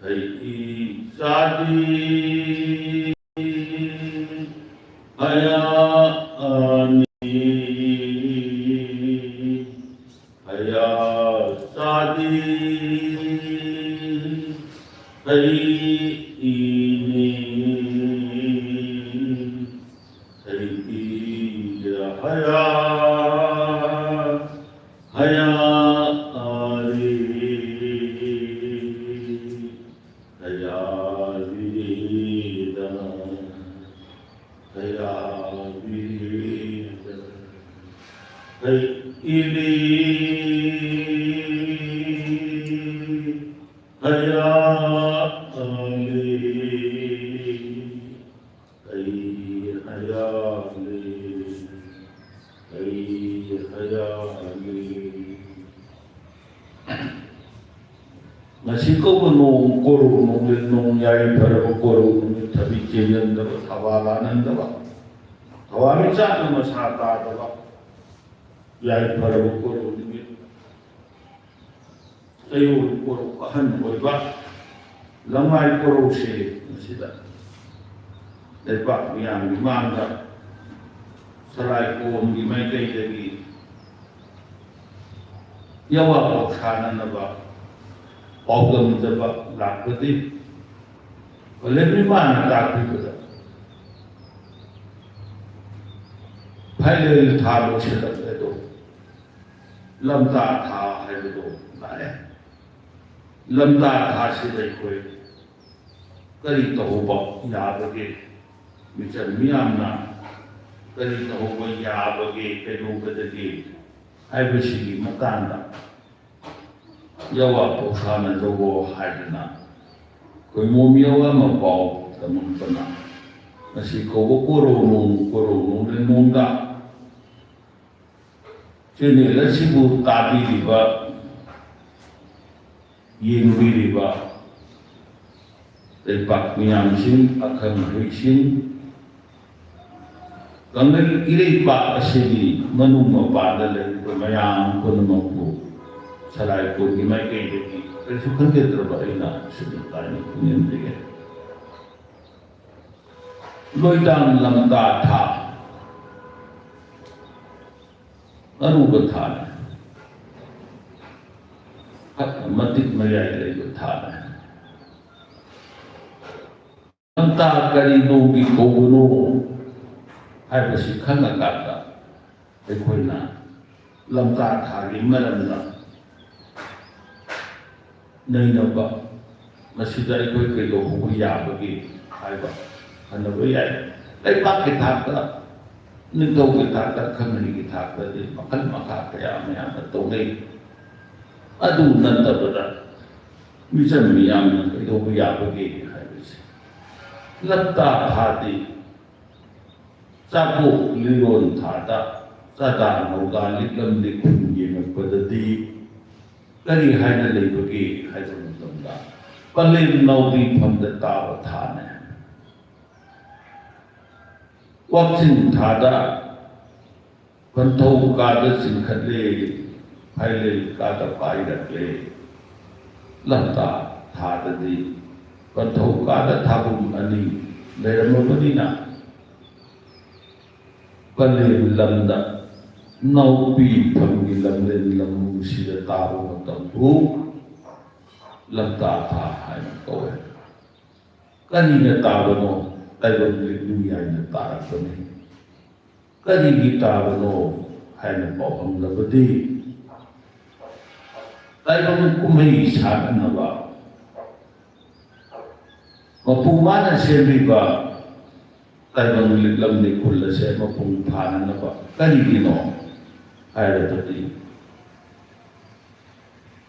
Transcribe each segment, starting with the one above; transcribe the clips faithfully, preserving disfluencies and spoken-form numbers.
ꯍꯩ ꯆꯥꯗꯤ ꯍꯌꯥꯅꯤ, ꯍꯌꯥ ꯆꯥꯗꯤ ꯍꯩ ꯏꯅꯤ꯫ ꯍꯩ ꯏ ꯍꯌꯥ ꯍꯌꯥ ꯑꯥꯔꯤ ꯍꯌꯥ ꯕꯤꯔꯤꯗ ꯍꯌꯥ ꯕꯤꯔꯤꯗ ꯍꯩ ꯏꯂꯤ ꯍꯌꯥ ꯑꯥꯔꯤ꯫ ꯑꯩ ꯍꯌꯥꯅꯤ, ꯑꯩ ꯍꯌꯥꯅꯤ꯫ ꯉꯁꯤ ꯀꯧꯕ ꯅꯣꯡ ꯀꯣꯔꯧ ꯅꯣꯡꯂꯦꯟ ꯅꯣꯡ ꯌꯥꯏꯐꯔꯕ ꯀꯣꯔꯧ ꯅꯨꯃꯤꯠ ꯊꯕꯤ ꯆꯦꯟꯖꯟꯗꯕ ꯊꯕꯥꯜ ꯂꯥꯟꯍꯟꯗꯕ ꯊꯋꯥꯟꯃꯤꯆꯥꯛꯅ ꯃꯁꯥ ꯇꯥꯗꯕ ꯌꯥꯏꯐꯔꯕ ꯀꯣꯔꯧ ꯅꯨꯃꯤꯠ ꯆꯌꯣꯜ ꯀꯣꯔꯧ ꯑꯍꯟ ꯑꯣꯏꯕ ꯂꯝꯃꯥꯏ ꯀꯣꯔꯧꯁꯦ ꯃꯁꯤꯗ ꯂꯩꯄꯥꯛ ꯃꯤꯌꯥꯝꯒꯤ ꯃꯥꯡꯗ ꯁꯂꯥꯏ ꯀꯣꯝꯒꯤ ꯃꯥꯏꯀꯩꯗꯒꯤ ꯌꯋꯥ ꯄꯥꯎꯁꯥꯅꯅꯕ ꯄꯥꯎꯗꯝꯖꯕ ꯂꯥꯛꯄꯗꯤ ꯀꯣꯂꯦꯕꯤꯃꯥꯅ ꯇꯥꯛꯄꯤꯕꯗ ꯐꯥꯏꯅꯦꯜ ꯊꯥ ꯂꯣꯏꯁꯤꯜꯂꯛꯂꯦ ꯑꯗꯣ ꯂꯝꯇꯥ ꯊꯥ ꯍꯥꯏꯕꯗꯣ ꯂꯥꯛꯑꯦ꯫ ꯂꯝꯇꯥ ꯊꯥꯁꯤꯗ ꯑꯩꯈꯣꯏ ꯀꯔꯤ ꯇꯧꯍꯧꯕ ꯌꯥꯕꯒꯦ? ꯃꯤꯆꯝ ꯃꯤꯌꯥꯝꯅ ꯀꯔꯤ ꯇꯧꯍꯧꯕ ꯌꯥꯕꯒꯦ, ꯀꯩꯗꯧꯕꯗꯒꯦ ꯍꯥꯏꯕꯁꯤꯒꯤ ꯃꯇꯥꯡꯗ ꯌꯋꯥ ꯄꯥꯎꯁꯥꯅ ꯖꯒꯣ ꯍꯥꯏꯗꯅ ꯈꯣꯏꯃꯣꯝ ꯌꯋꯥ ꯑꯃ ꯄꯥꯎ ꯇꯝꯃꯛꯄꯅ ꯉꯁꯤ ꯀꯧꯕ ꯀꯣꯔꯧꯅꯨꯡ, ꯀꯣꯔꯧꯅꯨꯡ ꯂꯩꯃꯣꯡꯗ ꯆꯦꯅꯦꯜ ꯑꯁꯤꯕꯨ ꯇꯥꯕꯤꯔꯤꯕ, ꯌꯦꯡꯕꯤꯔꯤꯕ ꯂꯩꯄꯥꯛ ꯃꯤꯌꯥꯝꯁꯤꯡ, ꯑꯈꯪ ꯑꯍꯩꯁꯤꯡ, ꯀꯪꯂꯩ ꯏꯔꯩꯄꯥꯛ ꯑꯁꯤꯒꯤ ꯃꯅꯨꯡ ꯃꯄꯥꯟꯗ ꯂꯩꯔꯤꯕ ꯃꯌꯥꯝ ꯄꯨꯝꯅꯃꯛꯄꯨ ꯁꯂꯥꯏ ꯀꯣꯝꯒꯤ ꯃꯥꯏꯀꯩꯗꯒꯤ ꯀꯔꯤꯁꯨ ꯈꯟꯖꯗ꯭ꯔꯕ ꯑꯩꯅ ꯁꯨꯝ ꯇꯥꯏꯅ ꯄꯨꯛꯅꯤꯡꯗꯒꯤ ꯂꯣꯏꯗꯥꯡ ꯂꯝꯇꯥ ꯊꯥ, ꯑꯔꯨꯕ ꯊꯥꯅꯤ, ꯃꯇꯤꯛ ꯃꯌꯥꯏ ꯂꯩꯕ ꯊꯥꯅꯤ꯫ ꯂꯝꯇꯥ ꯀꯔꯤꯅꯣꯒꯤ ꯀꯧꯕꯅꯣ ꯍꯥꯏꯕꯁꯤ ꯈꯪꯉꯀꯥꯟꯗ ꯑꯩꯈꯣꯏꯅ ꯂꯝꯇꯥ ꯊꯥꯒꯤ ꯃꯔꯝꯗ ꯅꯩꯅꯕ, ꯃꯁꯤꯗ ꯑꯩꯈꯣꯏ ꯀꯩꯗꯧꯕ ꯌꯥꯕꯒꯦ ꯍꯥꯏꯕ ꯈꯟꯅꯕ ꯌꯥꯏ꯫ ꯂꯩꯕꯥꯛꯀꯤ ꯊꯥꯛꯇ, ꯅꯤꯡꯊꯧꯒꯤ ꯊꯥꯛꯇ, ꯈꯪꯍꯩꯒꯤ ꯊꯥꯛꯇꯗꯤ ꯃꯈꯜ ꯃꯈꯥ ꯀꯌꯥ ꯃꯌꯥꯝꯅ ꯇꯧꯅꯩ꯫ ꯑꯗꯨ ꯅꯠꯇꯕꯗ ꯃꯤꯆꯝ ꯃꯤꯌꯥꯝꯅ ꯀꯩꯗꯧꯕ ꯌꯥꯕꯒꯦ ꯍꯥꯏꯕꯁꯦ ꯂꯝꯇꯥ ꯊꯥꯗꯤ ꯆꯥꯛꯄꯣꯛ ꯂꯤꯔꯣꯟ ꯊꯥꯗ ꯆꯥꯗꯥ ꯅꯧꯗꯥ ꯂꯤꯛꯂꯝ ꯂꯤꯈꯨꯟ ꯌꯦꯡꯉꯛꯄꯗꯗꯤ ꯀꯔꯤ ꯍꯥꯏꯅ ꯂꯩꯕꯒꯦ ꯍꯥꯏꯕ ꯃꯇꯝꯗ ꯄꯂꯦꯝ ꯅꯥꯎꯕꯤ ꯐꯝꯗ ꯇꯥꯕ ꯊꯥꯅꯦ꯫ ꯋꯥꯛꯆꯤꯡ ꯊꯥꯗ ꯄꯟꯊꯧ ꯀꯥꯗ ꯆꯤꯡꯈꯠꯂꯦ, ꯐꯥꯏꯂꯦꯜ ꯀꯥꯗ ꯄꯥꯏꯔꯛꯂꯦ꯫ ꯂꯝꯇꯥ ꯊꯥꯗꯗꯤ ꯄꯟꯊꯧ ꯀꯥꯗ ꯊꯥꯕꯨꯝ ꯑꯅꯤ ꯂꯩꯔꯝꯃꯕꯅꯤꯅ ꯄꯂꯦꯝ ꯂꯝꯗ ꯅꯥꯎꯄꯤ ꯐꯝꯒꯤ ꯂꯝꯂꯦꯟ ꯂꯝꯃꯨꯁꯤꯗ ꯇꯥꯕ ꯃꯇꯝꯕꯨ ꯂꯝꯇꯥ ꯊꯥ ꯍꯥꯏꯅ ꯀꯧꯋꯦ꯫ ꯀꯔꯤꯅ ꯇꯥꯕꯅꯣ? ꯇꯥꯏꯕꯪ ꯂꯤꯛꯂꯤ ꯍꯥꯏꯅ ꯇꯥꯔꯛꯄꯅꯤ꯫ ꯀꯔꯤꯒꯤ ꯇꯥꯕꯅꯣ ꯍꯥꯏꯅ ꯄꯥꯎꯍꯪꯂꯕꯗꯤ, ꯇꯥꯏꯕꯪ ꯀꯨꯝꯍꯩ ꯁꯥꯟꯅꯅꯕ ꯃꯄꯨ ꯃꯥꯅ ꯁꯦꯝꯕꯤꯕ ꯇꯥꯏꯕꯪ ꯂꯤꯛꯂꯝ ꯂꯤꯈꯨꯜ ꯑꯁꯦ ꯃꯄꯨꯡ ꯐꯥꯅꯅꯕ ꯀꯔꯤꯒꯤꯅꯣ ꯍꯥꯏꯔꯕꯗꯤ,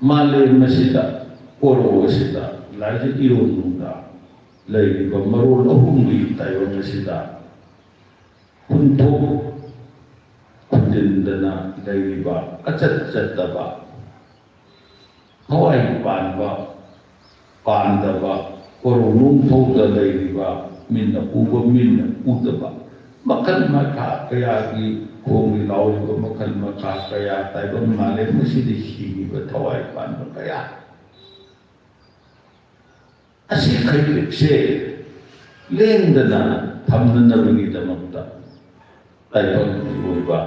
ꯃꯥꯂꯦꯝ ꯑꯁꯤꯗ, ꯀꯣꯔꯧ ꯑꯁꯤꯗ, ꯂꯥꯏꯖ ꯏꯔꯣꯟꯅꯨꯡꯗ ꯂꯩꯔꯤꯕ ꯃꯔꯣꯜ ꯑꯍꯨꯝꯒꯤ ꯇꯥꯏꯕꯪ ꯑꯁꯤꯗ ꯈꯨꯟꯊꯣꯛ ꯈꯨꯟꯖꯤꯟꯗꯅ ꯂꯩꯔꯤꯕ, ꯑꯆꯠ ꯆꯠꯇꯕ, ꯊꯋꯥꯏ ꯄꯥꯟꯕ ꯄꯥꯟꯗꯕ, ꯀꯣꯔꯧ ꯅꯣꯡꯊꯧꯗ ꯂꯩꯔꯤꯕ, ꯃꯤꯠꯅ ꯎꯕ ꯃꯤꯠꯅ ꯎꯗꯕ, ꯃꯈꯜ ꯃꯈꯥ ꯀꯌꯥꯒꯤ ꯈꯣꯡꯒꯤ ꯂꯥꯎꯔꯤꯕ ꯃꯈꯜ ꯃꯈꯥ ꯀꯌꯥ, ꯇꯥꯏꯕꯪ ꯃꯥꯂꯦꯝ ꯑꯁꯤꯗ ꯍꯤꯡꯉꯤꯕ ꯊꯋꯥꯏ ꯄꯥꯟꯕ ꯀꯌꯥ, ꯑꯁꯤ ꯈꯩꯔꯤꯛꯁꯦ ꯂꯦꯡꯗꯅ ꯊꯝꯅꯅꯕꯒꯤꯗꯃꯛꯇ ꯇꯥꯏꯕꯪ ꯃꯤꯑꯣꯏꯕ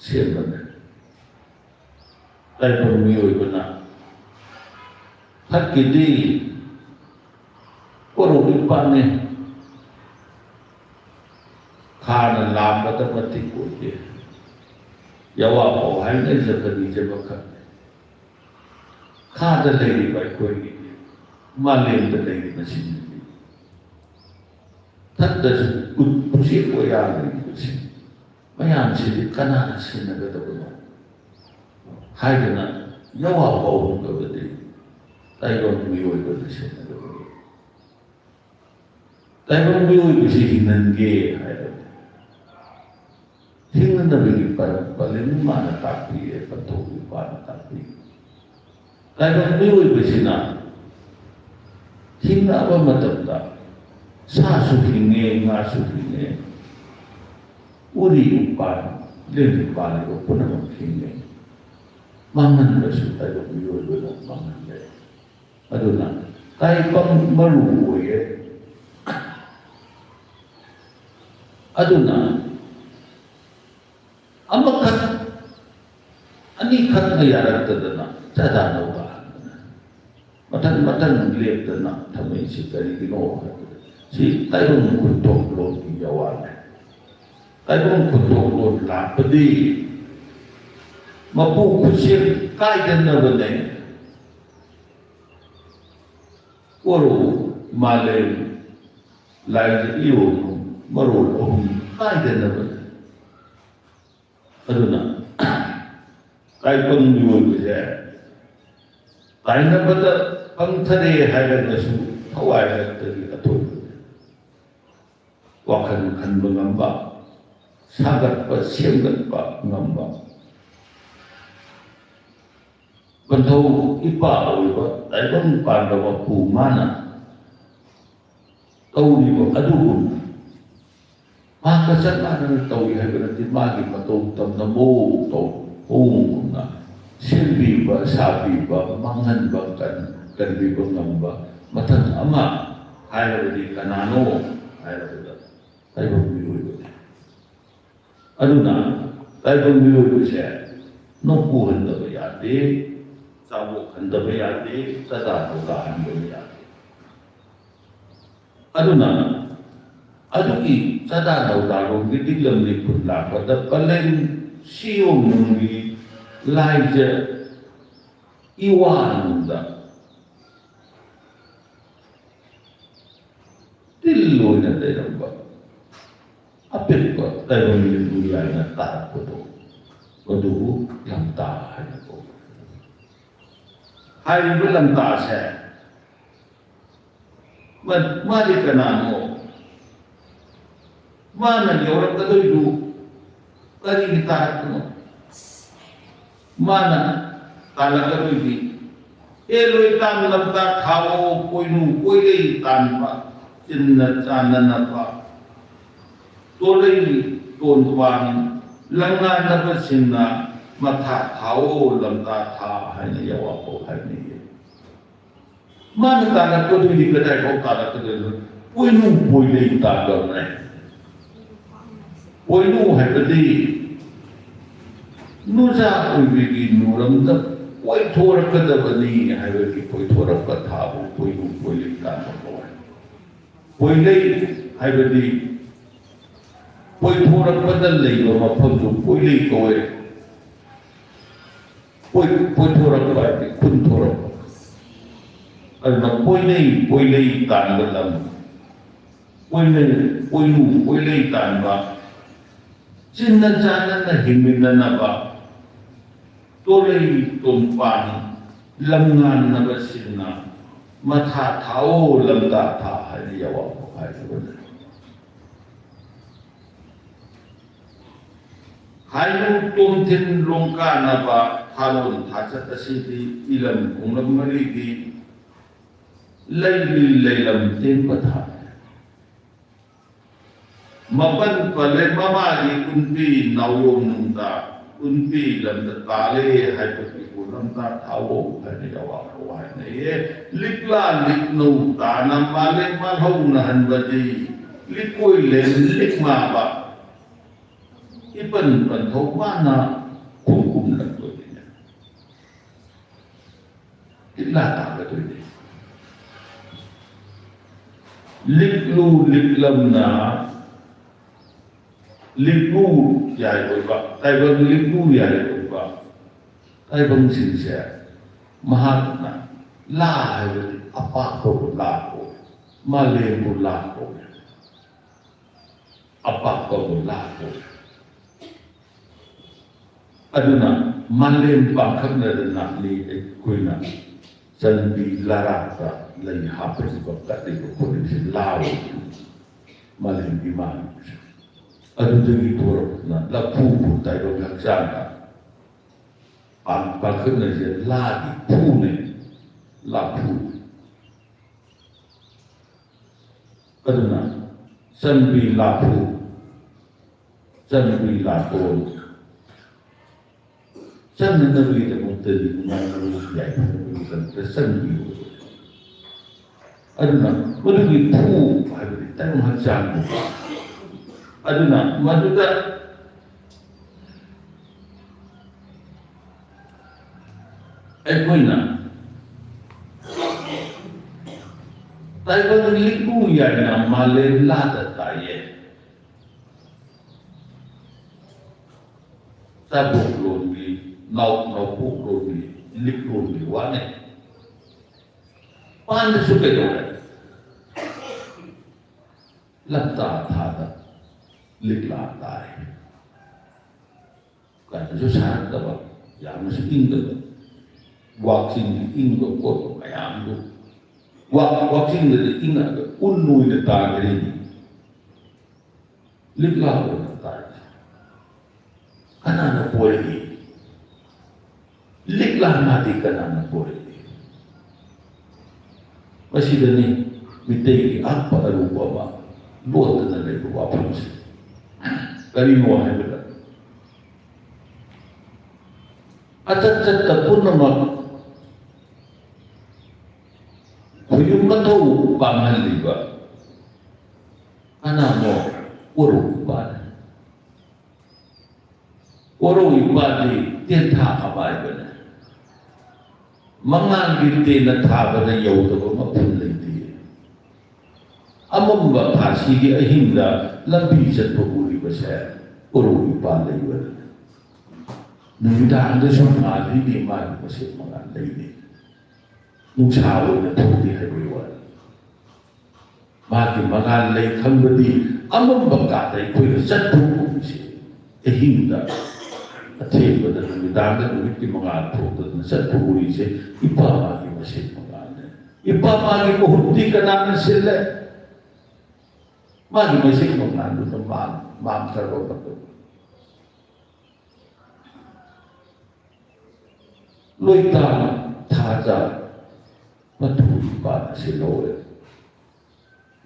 ꯁꯦꯝꯕꯅꯤ꯫ ꯇꯥꯏꯕꯪ ꯃꯤꯑꯣꯏꯕꯅ ꯐꯠꯈꯤꯗꯤ ꯀꯣꯔꯧ ꯏꯄꯥꯛꯅꯤ꯫ ꯈꯥꯅ ꯂꯥꯝꯕꯗ ꯃꯇꯤꯛ ꯑꯣꯏꯗꯦ꯫ ꯌꯥꯋꯥ ꯄꯥꯎ ꯍꯥꯏꯅ ꯖꯒꯅꯤꯁꯦ ꯃꯈꯜꯅꯤ꯫ ꯈꯥꯗ ꯂꯩꯔꯤꯕ ꯑꯩꯈꯣꯏꯒꯤ ꯃꯥꯂꯦꯝꯗ ꯂꯩꯔꯤꯕꯁꯤꯡꯁꯤꯗꯤ ꯊꯛꯇꯁꯨ ꯎꯆꯦꯛ ꯑꯣꯌꯥ ꯂꯩꯔꯤꯕꯁꯤꯡ ꯃꯌꯥꯝꯁꯤꯗꯤ ꯀꯅꯥꯅ ꯁꯦꯟꯅꯒꯗꯕꯅꯣ ꯍꯥꯏꯗꯅ ꯌꯥꯋꯥ ꯄꯥꯎꯍꯟꯕꯗꯤ ꯇꯥꯏꯕꯪ ꯃꯤꯑꯣꯏꯕꯅ ꯁꯦꯟꯅꯒꯗꯕꯅꯤ꯫ ꯇꯥꯏꯕꯪ ꯃꯤꯑꯣꯏꯕꯁꯤ ꯍꯤꯡꯍꯟꯒꯦ ꯍꯥꯏꯔꯕꯗꯤ ꯍꯤꯡꯅꯅꯕꯒꯤ ꯄꯔꯝ ꯄꯂꯦꯝ ꯃꯥꯅ ꯇꯥꯛꯄꯤꯌꯦ, ꯄꯟꯊꯧ ꯏꯄꯥꯅ ꯇꯥꯛꯄꯤ꯫ ꯇꯥꯏꯕꯪ ꯃꯤꯑꯣꯏꯕꯁꯤꯅ ꯍꯤꯡꯂꯛꯑꯕ ꯃꯇꯝꯗ ꯁꯥꯁꯨ ꯍꯤꯡꯉꯦ, ꯉꯥꯁꯨ ꯍꯤꯡꯉꯦ, ꯎꯔꯤ ꯎꯄꯥꯟ, ꯂꯦꯟ ꯄꯥꯜꯂꯤꯕ ꯄꯨꯝꯅꯃꯛ ꯍꯤꯡꯉꯦ꯫ ꯃꯥꯡꯍꯟꯕꯁꯨ ꯇꯥꯏꯕꯪ ꯃꯤꯑꯣꯏꯕꯅ ꯃꯥꯡꯍꯜꯂꯦ꯫ ꯑꯗꯨꯅ ꯇꯥꯏꯕꯪ ꯃꯔꯨ ꯑꯣꯏꯌꯦ꯫ ꯑꯗꯨꯅ ꯑꯃꯈꯛ ꯑꯅꯤꯈꯛꯅ ꯌꯥꯔꯛꯇꯗꯅ ꯆꯥꯗꯥ ꯅꯧꯗꯥ ꯍꯟꯗꯅ ꯃꯊꯪ ꯃꯊꯪ ꯂꯦꯞꯇꯅ ꯊꯝꯃꯛꯏꯁꯤ ꯀꯔꯤꯒꯤꯅꯣ ꯍꯥꯏꯕꯗ ꯁꯤ ꯇꯥꯏꯕꯪ ꯈꯨꯟꯊꯣꯛꯂꯣꯟꯒꯤ ꯌꯥꯋꯥꯅꯦ꯫ ꯇꯥꯏꯕꯪ ꯈꯨꯟꯊꯣꯛꯂꯣꯟ ꯂꯥꯛꯄꯗꯤ ꯃꯄꯨ ꯈꯨꯠꯁꯦꯝ ꯀꯥꯏꯗꯅꯕꯅꯦ꯫ ꯀꯣꯔꯧ ꯃꯥꯂꯦꯝ ꯂꯥꯏꯖ ꯏꯌꯣꯟ ꯃꯔꯣꯜ ꯑꯍꯨꯝ ꯀꯥꯏꯗꯅꯕꯅꯤ꯫ ꯑꯗꯨꯅ ꯇꯥꯏꯕꯪ ꯃꯤꯑꯣꯏꯕꯁꯦ ꯇꯥꯏꯅꯕꯗ ꯄꯪꯊꯔꯦ ꯍꯥꯏꯔꯒꯁꯨ ꯊꯋꯥꯏ ꯂꯛꯇꯒꯤ ꯑꯊꯣꯏꯕꯅꯤ꯫ ꯋꯥꯈꯜ ꯈꯟꯕ ꯉꯝꯕ, ꯁꯥꯒꯠꯄ ꯁꯦꯝꯒꯠꯄ ꯉꯝꯕ, ꯄꯟꯊꯧ ꯏꯄꯥ ꯑꯣꯏꯕ ꯇꯥꯏꯕꯪ ꯄꯥꯟꯕ ꯃꯄꯨ ꯃꯥꯅ ꯇꯧꯔꯤꯕ ꯑꯗꯨꯒꯨꯝꯅ ꯃꯍꯥꯛꯀ ꯆꯞ ꯃꯥꯟꯅꯅ ꯇꯧꯏ ꯍꯥꯏꯕ ꯅꯠꯇꯦ꯫ ꯃꯥꯒꯤ ꯃꯇꯧ ꯇꯝꯅ ꯃꯑꯣꯡ ꯇꯧ ꯃꯑꯣꯡꯒꯨꯝꯅ ꯁꯦꯝꯕꯤꯕ ꯁꯥꯕꯤꯕ ꯃꯥꯡꯍꯟꯕ ꯀꯟ- ꯀꯟꯕꯤꯕ ꯉꯝꯕ ꯃꯊꯪ ꯑꯃ ꯍꯥꯏꯔꯕꯗꯤ ꯀꯅꯥꯅꯣ ꯍꯥꯏꯔꯕꯗ ꯇꯥꯏꯕꯪ ꯃꯤꯑꯣꯏꯕꯅꯤ꯫ ꯑꯗꯨꯅ ꯇꯥꯏꯕꯪ ꯃꯤꯑꯣꯏꯕꯁꯦ ꯅꯣꯛꯄꯨꯍꯟꯗꯕ ꯌꯥꯗꯦ, ꯆꯥꯕꯣꯛꯍꯟꯗꯕ ꯌꯥꯗꯦ, ꯆꯥꯗꯥ ꯊꯧꯗꯥꯍꯟꯗꯕ ꯌꯥꯗꯦ꯫ ꯑꯗꯨꯅ ꯑꯗꯨꯒꯤ ꯆꯥꯗꯥ ꯊꯧꯗꯥꯔꯣꯝꯒꯤ ꯂꯤꯛꯂꯝ ꯂꯤꯈꯨꯟ ꯂꯥꯛꯄꯗ ꯄꯂꯦꯝ ꯁꯤꯌꯣꯝꯅꯨꯡꯒꯤ ꯂꯥꯏꯖ ꯏꯋꯥꯅꯨꯡꯗ ꯇꯤꯜ ꯑꯣꯏꯅ ꯂꯩꯔꯝꯕ ꯑꯄꯤꯛꯄ ꯇꯥꯏꯕꯪ ꯃꯤꯑꯣꯏꯕ ꯌꯥꯏꯅ ꯇꯥꯔꯛꯄꯗꯣ, ꯑꯗꯨꯕꯨ ꯂꯝꯇꯥ ꯍꯥꯏꯅ ꯀꯧꯏ꯫ ꯍꯥꯏꯔꯤꯕ ꯂꯝꯇꯥꯁꯦ ꯃ-, ꯃꯥꯗꯤ ꯀꯅꯥꯅꯣ? ꯃꯥꯅ ꯌꯧꯔꯛꯀꯗꯣꯏꯗꯨ ꯀꯔꯤꯒꯤ ꯇꯥꯔꯛꯄꯅꯣ? ꯃꯥꯅ ꯇꯥꯜꯂꯛꯀꯗꯣꯏꯗꯤ, "ꯑꯦ ꯂꯣꯏ ꯇꯥꯟ ꯂꯝꯇꯥ ꯊꯥꯑꯣ, ꯄꯣꯏꯅꯨ ꯄꯣꯏꯂꯩ ꯇꯥꯟꯕ, ꯆꯤꯟꯅ ꯆꯥꯟꯅꯅꯕ, ꯇꯣꯂꯩ ꯇꯣꯟꯄꯥꯟ ꯂꯪꯉꯥꯟꯅꯕꯁꯤꯡꯅ ꯃꯊꯥ ꯊꯥꯑꯣ, ꯂꯝꯇꯥ ꯊꯥ" ꯍꯥꯏꯅ ꯌꯥꯋꯥꯐꯧ ꯍꯥꯏꯅꯩꯌꯦ꯫ ꯃꯥꯅ ꯇꯥꯜꯂꯛꯀꯗꯣꯏꯗꯤ ꯀꯗꯥꯏꯐꯥꯎ ꯇꯥꯜꯂꯛꯀꯗꯣꯏꯅꯣ? ꯄꯣꯏꯅꯨ ꯄꯣꯏꯂꯩ ꯇꯥꯟꯕ ꯑꯃꯅꯦ꯫ ꯄꯣꯏꯅꯨ ꯍꯥꯏꯕꯗꯤ ꯅꯨꯖꯥ ꯑꯣꯏꯕꯤꯒꯤ ꯅꯨꯔꯝꯗ ꯀꯣꯏꯊꯣꯔꯛꯀꯗꯕꯅꯤ ꯍꯥꯏꯕꯒꯤ ꯀꯣꯏꯊꯣꯔꯛꯄ ꯊꯥꯕꯨ ꯄꯣꯏꯅꯨ ꯄꯣꯏꯂꯩ ꯇꯥꯟꯕ ꯀꯧꯋꯦ꯫ ꯄꯣꯏꯂꯩ ꯍꯥꯏꯕꯗꯤ ꯀꯣꯏꯊꯣꯔꯛꯄꯗ ꯂꯩꯕ ꯃꯐꯝꯗꯨ ꯄꯣꯏꯂꯩ ꯀꯧꯋꯦ꯫ ꯀꯣꯏ-, ꯀꯣꯏꯊꯣꯔꯛꯄ ꯍꯥꯏꯗꯤ ꯈꯨꯟꯊꯣꯔꯛꯄ꯫ ꯑꯗꯨꯅ ꯀꯣꯏꯅꯩ, ꯀꯣꯏꯂꯩ ꯇꯥꯟꯕ ꯂꯝ, ꯀꯣꯏꯅꯩ, ꯀꯣꯏꯅꯨ, ꯀꯣꯏꯂꯩ ꯇꯥꯟꯕ, ꯆꯤꯟꯅ ꯆꯥꯟꯅꯅ ꯍꯤꯡꯃꯤꯟꯅꯅꯕ, ꯇꯣꯂꯩ ꯇꯣꯟꯄꯥꯟ ꯂꯝꯉꯥꯟꯅꯕꯁꯤꯡꯅ ꯃꯊꯥ ꯊꯥꯑꯣ ꯂꯝꯇꯥ ꯊꯥ ꯍꯥꯏꯅ ꯌꯥꯋꯥꯐꯧ ꯍꯥꯏꯈꯤꯕꯅꯤ꯫ ꯍꯥꯏꯅꯨ ꯇꯣꯝꯊꯤꯟ ꯂꯣꯡꯀꯥꯅꯕ ꯊꯥꯂꯣꯟ ꯊꯥꯆꯠ ꯑꯁꯤꯗꯤ ꯏꯂꯝ ꯈꯣꯡꯂꯝ ꯃꯔꯤꯒꯤ ꯂꯩꯔꯤ ꯂꯩꯂꯝ ꯇꯦꯟꯕ ꯊꯥꯅꯤ꯫ ꯃꯄꯟ ꯄꯂꯦ ꯃꯃꯥꯒꯤ ꯀꯨꯟꯕꯤ ꯅꯥꯎꯌꯣꯝ ꯅꯨꯡꯗ ꯀꯨꯟꯕꯤ ꯂꯝꯗ ꯇꯥꯂꯦ ꯍꯥꯏꯕꯒꯤ ꯎꯔ ꯇꯥ ꯊꯥꯎ ꯍꯥꯏꯅ ꯌꯥꯋꯥ ꯍꯥꯏꯅ ꯌꯦ꯫ ꯂꯤꯛꯂꯥ ꯂꯤꯛꯅꯧ ꯇꯥꯅ ꯃꯥꯂꯦꯝ ꯃꯥꯜꯍꯧꯅꯍꯟꯕꯗꯤ ꯂꯤꯛꯀꯣꯏ ꯂꯦꯟ ꯂꯤꯛ ꯃꯥꯕ ꯏꯄꯟ ꯄꯟꯊꯧ ꯃꯥꯅ ꯈꯨꯝ ꯈꯨꯝꯂꯛꯄꯅꯤꯅ ꯂꯤꯛꯂꯥ ꯇꯥꯒꯗꯣꯏꯅꯤ꯫ ꯂꯤꯛꯂꯨ ꯂꯤꯛꯂꯝꯅ ꯂꯤꯛꯂꯨ ꯌꯥꯏ ꯑꯣꯏꯕ, ꯇꯥꯏꯕꯪ ꯂꯤꯛꯂꯨ ꯌꯥꯏ ꯑꯣꯏꯕ ꯇꯥꯏꯕꯪꯁꯤꯡꯁꯦ ꯃꯍꯥꯛꯅ ꯂꯥ ꯍꯥꯏꯕꯗꯤ ꯑꯄꯥꯛꯄꯕꯨ ꯂꯥ ꯀꯧꯏ, ꯃꯥꯂꯦꯝꯕꯨ ꯂꯥ ꯀꯧꯏ, ꯑꯄꯥꯛꯄꯕꯨ ꯂꯥ ꯀꯧꯏ꯫ ꯑꯗꯨꯅ ꯃꯥꯂꯦꯝ ꯄꯥꯡꯈꯛꯅꯗꯅ ꯃꯤ ꯑꯩꯈꯣꯏꯅ ꯆꯟꯕꯤ ꯂꯔꯥꯛꯇ ꯂꯩ ꯍꯥꯞꯄꯤꯕ ꯀꯠꯂꯤꯕ ꯈꯣꯠꯂꯤꯕꯁꯤ ꯂꯥ ꯑꯣꯏꯗꯣꯏꯅꯤ꯫ ꯃꯥꯂꯦꯝꯒꯤ ꯃꯥꯟꯕꯁꯦ ꯑꯗꯨꯗꯒꯤ ꯊꯣꯛꯂꯛꯄꯅ ꯂꯐꯨꯕꯨ ꯇꯥꯏꯕꯪ ꯍꯛꯆꯥꯡꯗ ꯄꯥꯡ-, ꯄꯥꯡꯈꯛꯅꯔꯤꯁꯦ ꯂꯥꯒꯤ ꯐꯨꯅꯦ, ꯂꯥꯐꯨ꯫ ꯑꯗꯨꯅ ꯆꯟꯕꯤ ꯂꯥꯐꯨ, ꯆꯟꯕꯤ ꯂꯥꯇꯣꯟ, ꯆꯟꯅꯅꯕꯒꯤꯗꯃꯛꯇꯗꯤ ꯅꯨꯡꯉꯥꯏꯅꯕ ꯌꯥꯏꯐꯅꯕꯒꯤꯗꯃꯛꯇ ꯆꯟꯕꯤ ꯑꯣꯏ꯫ ꯑꯗꯨꯅ ꯃꯗꯨꯒꯤ ꯐꯨ ꯍꯥꯏꯕꯗꯤ ꯇꯔꯨ ꯍꯛꯆꯥꯡꯗꯨ꯫ ꯑꯗꯨꯅ ꯃꯗꯨꯗ ꯑꯩꯈꯣꯏꯅ ꯇꯥꯏꯕꯪ ꯂꯤꯛꯂꯨ ꯌꯥꯏꯅ ꯃꯥꯂꯦꯝ ꯂꯥꯗ ꯇꯥꯏꯌꯦ꯫ ꯇꯥꯕꯣꯛ ꯂꯣꯟꯒꯤ, ꯅꯥꯎ-, ꯅꯥꯎꯄꯣꯛ ꯂꯣꯟꯒꯤ, ꯂꯤꯛꯂꯣꯟꯒꯤ ꯋꯥꯅꯤ꯫ ꯄꯥꯟꯗꯁꯨ ꯀꯩꯗꯧꯔꯦ? ꯂꯝꯇꯥ ꯊꯥꯗ ꯂꯤꯛꯂꯥ ꯇꯥꯏ꯫ ꯀꯟꯅꯁꯨ ꯁꯥꯔꯛꯇꯕ, ꯌꯥꯝꯅꯁꯨ ꯏꯪꯗꯕ, ꯋꯥꯛꯆꯤꯡꯒꯤ ꯏꯪꯕ ꯈꯣꯠꯄ ꯃꯌꯥꯝꯗꯨ, ꯋꯥꯛ-, ꯋꯥꯛꯆꯤꯡꯗꯗꯤ ꯏꯪꯉꯒ ꯎꯟ ꯑꯣꯏꯅ ꯇꯥꯈ꯭ꯔꯤꯅꯤ꯫ ꯂꯤꯛꯂꯥ ꯑꯣꯏꯅ ꯇꯥꯏ꯫ ꯀꯅꯥꯅ ꯄꯣꯔꯛꯏ? ꯂꯤꯛꯂꯥ ꯃꯥꯗꯤ ꯀꯅꯥꯅ ꯄꯣꯔꯛꯏ? ꯃꯁꯤꯗꯅꯤ ꯃꯤꯇꯩꯒꯤ ꯑꯍꯛꯄ ꯑꯔꯨꯕ ꯑꯃ ꯂꯣꯠꯇꯨꯅ ꯂꯩꯕ ꯋꯥꯐꯝꯁꯤ꯫ ꯀꯔꯤꯅꯣ ꯍꯥꯏꯕꯗ, ꯑꯆꯠ ꯆꯠꯇ ꯄꯨꯝꯅꯃꯛ ꯈꯨꯌꯨꯝ ꯃꯊꯧ ꯄꯥꯡꯍꯜꯂꯤꯕ ꯀꯅꯥꯅꯣ? ꯀꯣꯔꯧ ꯏꯄꯥꯅꯤ꯫ ꯀꯣꯔꯧ ꯏꯄꯥꯗꯤ ꯇꯦꯟꯊꯥ ꯑꯃꯥꯏꯕꯅꯤ꯫ ꯃꯉꯥꯜꯒꯤ ꯇꯦꯟꯅ ꯊꯥꯕꯗ ꯌꯧꯗꯕ ꯃꯐꯝ ꯂꯩꯇꯦ꯫ ꯑꯃꯝꯕ ꯊꯥꯁꯤꯒꯤ ꯑꯍꯤꯡꯗ ꯂꯝꯕꯤ ꯆꯠꯄ ꯎꯔꯤꯕꯁꯦ ꯀꯣꯔꯧ ꯏꯄꯥ ꯂꯩꯕꯅꯤ꯫ ꯅꯨꯃꯤꯗꯥꯡꯗꯁꯨ ꯉꯥꯜꯂꯤꯅꯦ, ꯃꯥꯒꯤ ꯃꯁꯦꯛ ꯃꯉꯥꯜ ꯂꯩꯅꯦ꯫ ꯅꯨꯡꯁꯥ ꯑꯣꯏꯅ ꯊꯣꯛꯇꯦ ꯍꯥꯏꯕꯒꯤ ꯋꯥꯅꯤ꯫ ꯃꯥꯒꯤ ꯃꯉꯥꯜ ꯂꯩ ꯈꯪꯕꯗꯤ ꯑꯃꯝꯕ ꯀꯥꯗ ꯑꯩꯈꯣꯏꯅ ꯆꯠꯄ ꯎꯕꯁꯦ, ꯑꯍꯤꯡꯗ ꯑꯊꯦꯡꯕꯗ ꯅꯨꯃꯤꯗꯥꯡꯗ ꯅꯨꯃꯤꯠꯀꯤ ꯃꯉꯥꯜ ꯊꯣꯛꯇꯗꯅ ꯆꯠꯄ ꯎꯔꯤꯁꯦ ꯏꯄꯥ ꯃꯥꯒꯤ ꯃꯁꯦꯛ ꯃꯉꯥꯜꯅꯦ꯫ ꯏꯄꯥ ꯃꯥꯒꯤ ꯃꯍꯨꯠꯇꯤ ꯀꯅꯥꯅ ꯁꯤꯜꯂꯦ? ꯃꯥꯒꯤ ꯃꯁꯦꯛ ꯃꯉꯥꯜꯗꯨꯅ ꯃꯥꯡ-, ꯃꯥꯡꯈ꯭ꯔꯕ ꯃꯇꯝ꯫ ꯂꯣꯏꯇꯥꯝ ꯊꯥꯖ ꯃꯊꯨ ꯏꯄꯥꯅ ꯁꯤꯜꯍꯧꯋꯦ꯫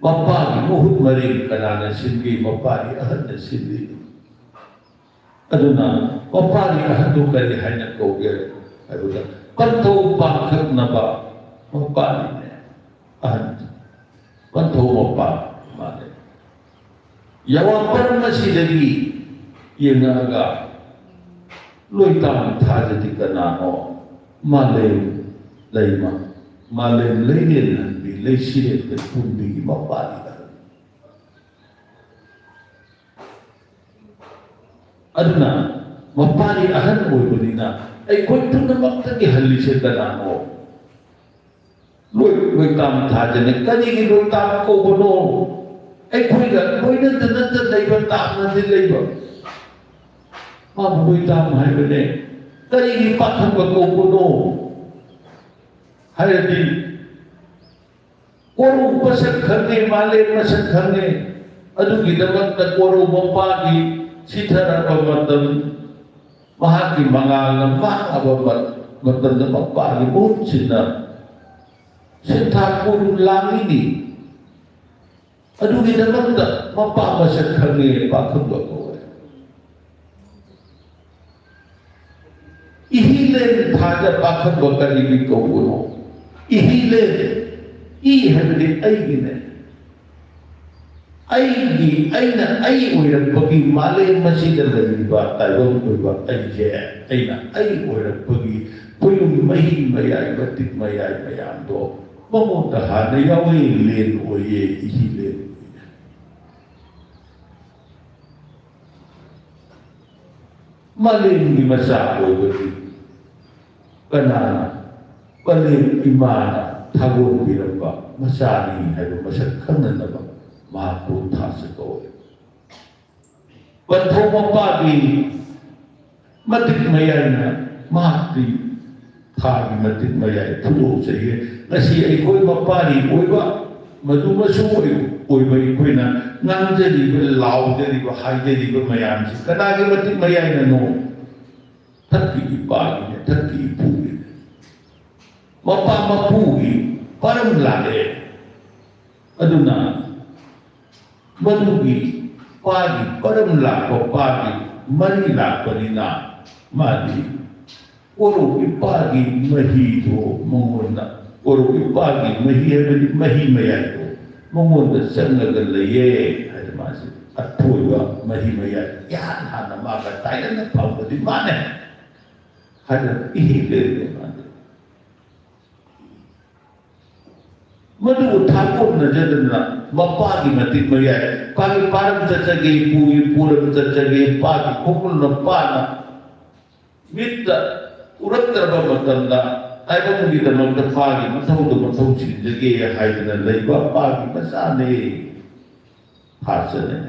ꯃꯄꯥꯒꯤ ꯃꯍꯨꯠ ꯃꯔꯦꯡ ꯀꯅꯥꯅ ꯁꯤꯟꯒꯦ? ꯃꯄꯥꯒꯤ ꯑꯍꯟꯅ ꯁꯤꯜꯂꯤ꯫ ꯑꯗꯨꯅ ꯃꯄꯥꯒꯤ ꯑꯍꯟꯗꯨ ꯀꯔꯤ ꯍꯥꯏꯅ ꯀꯧꯒꯦ ꯍꯥꯏꯕꯗ, ꯄꯟꯊꯧ ꯄꯥꯡꯈꯛꯅꯕ ꯃꯄꯥꯒꯤꯅꯦ ꯑꯍꯟ꯫ ꯄꯟꯊꯧ ꯃꯄꯥ ꯃꯥꯅꯦ꯫ ꯌꯥꯋꯥꯄꯔꯝ ꯑꯁꯤꯗꯒꯤ ꯌꯦꯡꯉꯛꯑꯒ ꯂꯣꯏꯇꯥꯝ ꯊꯥꯖꯗꯤ ꯀꯅꯥꯅꯣ? ꯃꯥꯂꯦꯝ ꯂꯩꯃ, ꯃꯥꯂꯦꯝ ꯂꯩꯔꯦꯜ ꯍꯟꯕꯤ, ꯂꯩꯁꯤꯔꯦꯜ ꯀꯩꯀꯨꯝꯕꯤꯒꯤ ꯃꯄꯥꯅꯤꯗ꯫ ꯑꯗꯨꯅ ꯃꯄꯥꯅꯤ ꯑꯍꯟ ꯑꯣꯏꯕꯅꯤꯅ ꯑꯩꯈꯣꯏ ꯄꯨꯝꯅꯃꯛꯇꯒꯤ ꯍꯜꯂꯤꯁꯦ ꯀꯅꯥꯅꯣ? ꯂꯣꯏ-, ꯂꯣꯏꯇꯥꯝ ꯊꯥꯖꯅꯦ꯫ ꯀꯔꯤꯒꯤ ꯂꯣꯏꯇꯥꯝ ꯀꯧꯕꯅꯣ? ꯑꯩꯈꯣꯏꯒ ꯂꯣꯏꯅꯗꯅꯇ ꯂꯩꯕ ꯇꯥꯝꯅꯗꯤ ꯂꯩꯕ꯫ ꯃꯥꯕꯨ ꯂꯣꯏꯇꯥꯝ ꯍꯥꯏꯕꯅꯦ꯫ ꯀꯔꯤꯒꯤ ꯄꯥꯈꯪꯕ ꯀꯧꯕꯅꯣ ꯍꯥꯏꯔꯗꯤ, ꯀꯣꯔꯧ ꯃꯁꯛ ꯈꯪꯉꯦ, ꯃꯥꯂꯦꯝ ꯃꯁꯛ ꯈꯪꯉꯦ꯫ ꯑꯗꯨꯒꯤꯗꯃꯛꯇ ꯀꯣꯔꯧ ꯃꯄꯥꯒꯤ ꯁꯤꯊꯔꯛꯄ ꯃꯇꯝ, ꯃꯍꯥꯛꯀꯤ ꯃꯉꯥꯜꯅ ꯃꯥꯡꯉꯕ ꯃ-, ꯃꯇꯝꯗ ꯃꯄꯥꯒꯤ ꯃꯍꯨꯠ ꯁꯤꯟꯅ ꯁꯤꯟꯊꯥ ꯀꯣꯅꯨꯡ ꯂꯥꯡꯂꯤꯅꯤ꯫ ꯑꯗꯨꯒꯤꯗꯃꯛꯇ ꯃꯄꯥ ꯃꯁꯛ ꯈꯪꯉꯦ, ꯄꯥꯈꯪꯕ ꯀꯧꯋꯦ꯫ ꯏꯍꯤ ꯊꯥꯗ ꯄꯥꯈꯠꯄ ꯀꯔꯤꯒꯤ ꯀꯧꯕꯅꯣ? ꯏꯍꯤ ꯂꯦꯟ, ꯏ ꯍꯥꯏꯕꯗꯤ ꯑꯩꯒꯤꯅꯦ꯫ ꯑꯩꯒꯤ, ꯑꯩꯅ ꯑꯩ ꯑꯣꯏꯔꯛꯄꯒꯤ, ꯃꯥꯂꯦꯝ ꯑꯁꯤꯗ ꯂꯩꯔꯤꯕ ꯇꯥꯏꯕꯪ ꯑꯣꯏꯕ ꯑꯩꯁꯦ, ꯑꯩꯅ ꯑꯩ ꯑꯣꯏꯔꯛꯄꯒꯤ ꯈꯨꯌꯨꯝ ꯃꯍꯤ ꯃꯌꯥꯏ, ꯃꯇꯤꯛ ꯃꯌꯥꯏ ꯃꯌꯥꯝꯗꯣ ꯃꯉꯣꯟꯗ ꯍꯥꯟꯅ ꯌꯥꯎꯋꯦ, ꯂꯦꯟ ꯑꯣꯏꯌꯦ, ꯏꯍꯤ ꯂꯦꯟ ꯑꯣꯏꯌꯦ꯫ ꯃꯥꯂꯦꯝꯒꯤ ꯃꯆꯥ ꯑꯣꯏꯕꯒꯤ ꯀꯅꯥꯅ, ꯃꯥꯂꯦꯝ ꯏꯃꯥꯅ ꯊꯥꯒꯣꯟꯕꯤꯔꯝꯕ ꯃꯆꯥꯅꯤ ꯍꯥꯏꯕ ꯃꯁꯛ ꯈꯪꯅꯅꯕ ꯃꯍꯥꯛꯄꯨ ꯊꯥꯁꯨ ꯀꯧꯏ꯫ ꯄꯟꯊꯧ ꯃꯄꯥꯒꯤ ꯃꯇꯤꯛ ꯃꯌꯥꯏꯅ ꯃꯍꯥꯛꯇꯤ ꯊꯥꯒꯤ ꯃꯇꯤꯛ ꯃꯌꯥꯏ ꯐꯨꯗꯣꯛꯆꯩꯌꯦ꯫ ꯉꯁꯤ ꯑꯩꯈꯣꯏ ꯃꯄꯥꯔꯤ ꯑꯣꯏꯕ, ꯃꯗꯨ ꯃꯆꯨ ꯑꯣꯏ-, ꯑꯣꯏꯕ ꯑꯩꯈꯣꯏꯅ ꯉꯥꯡꯖꯔꯤꯕ, ꯂꯥꯎꯖꯔꯤꯕ, ꯍꯥꯏꯖꯔꯤꯕ ꯃꯌꯥꯝꯁꯤ ꯀꯅꯥꯒꯤ ꯃꯇꯤꯛ ꯃꯌꯥꯏꯅꯅꯣ? ꯊꯛꯀꯤ ꯏꯄꯥꯒꯤꯅꯦ, ꯊꯛꯀꯤ ꯏꯄꯨꯒꯤꯅꯦ꯫ ꯃꯄꯥ ꯃꯄꯨꯒꯤ ꯄꯔꯝ ꯂꯥꯛꯑꯦ꯫ ꯑꯗꯨꯅ ꯃꯗꯨꯒꯤ ꯄꯥꯒꯤ ꯄꯔꯝ ꯂꯥꯛꯄ, ꯄꯥꯒꯤ ꯃꯔꯤ ꯂꯥꯛꯄꯅꯤꯅ ꯃꯥꯗꯤ ꯀꯣꯔꯧ ꯏꯄꯥꯒꯤ ꯃꯍꯤꯗꯣ ꯃꯉꯣꯟꯗ, ꯀꯣꯔꯧ ꯏꯄꯥꯒꯤ ꯃꯍꯤ ꯍꯥꯏꯕꯗꯤ ꯃꯍꯤ ꯃꯌꯥꯏꯗꯣ ꯃꯉꯣꯟꯗ ꯆꯪꯉꯒ ꯂꯩꯌꯦ ꯍꯥꯏꯅ ꯃꯥꯁꯦ ꯑꯊꯣꯏꯕ ꯃꯍꯤ ꯃꯌꯥꯏ ꯏꯍꯥꯟ ꯍꯥꯟꯅ ꯃꯥꯒ ꯇꯥꯏꯅꯅ ꯐꯪꯕꯗꯤ ꯃꯥꯅꯦ ꯍꯥꯏꯅ ꯏꯍꯤ ꯂꯩꯔꯦ ꯃꯥꯗꯤ꯫ ꯃꯗꯨꯕꯨ ꯊꯥꯒꯣꯟꯅꯖꯗꯅ ꯃꯄꯥꯒꯤ ꯃꯇꯤꯛ ꯃꯌꯥꯏ, ꯄꯥꯒꯤ ꯄꯥꯔꯝ ꯆꯠꯆꯒꯦ, ꯄꯨꯒꯤ ꯄꯨꯔꯝ ꯆꯠꯆꯒꯦ, ꯄꯥꯒꯤ ꯈꯣꯡꯒꯨꯜꯅ ꯄꯥꯅ ꯃꯤꯠꯇ ꯎꯔꯛꯇ꯭ꯔꯕ ꯃꯇꯝꯗ ꯇꯥꯏꯕꯪꯒꯤꯗꯃꯛꯇ ꯄꯥꯒꯤ ꯃꯊꯧꯗꯣ ꯃꯊꯧ ꯁꯤꯟꯖꯒꯦ ꯍꯥꯏꯗꯅ ꯂꯩꯕ ꯄꯥꯒꯤ ꯃꯆꯥꯅꯦ ꯊꯥꯖꯅꯩ꯫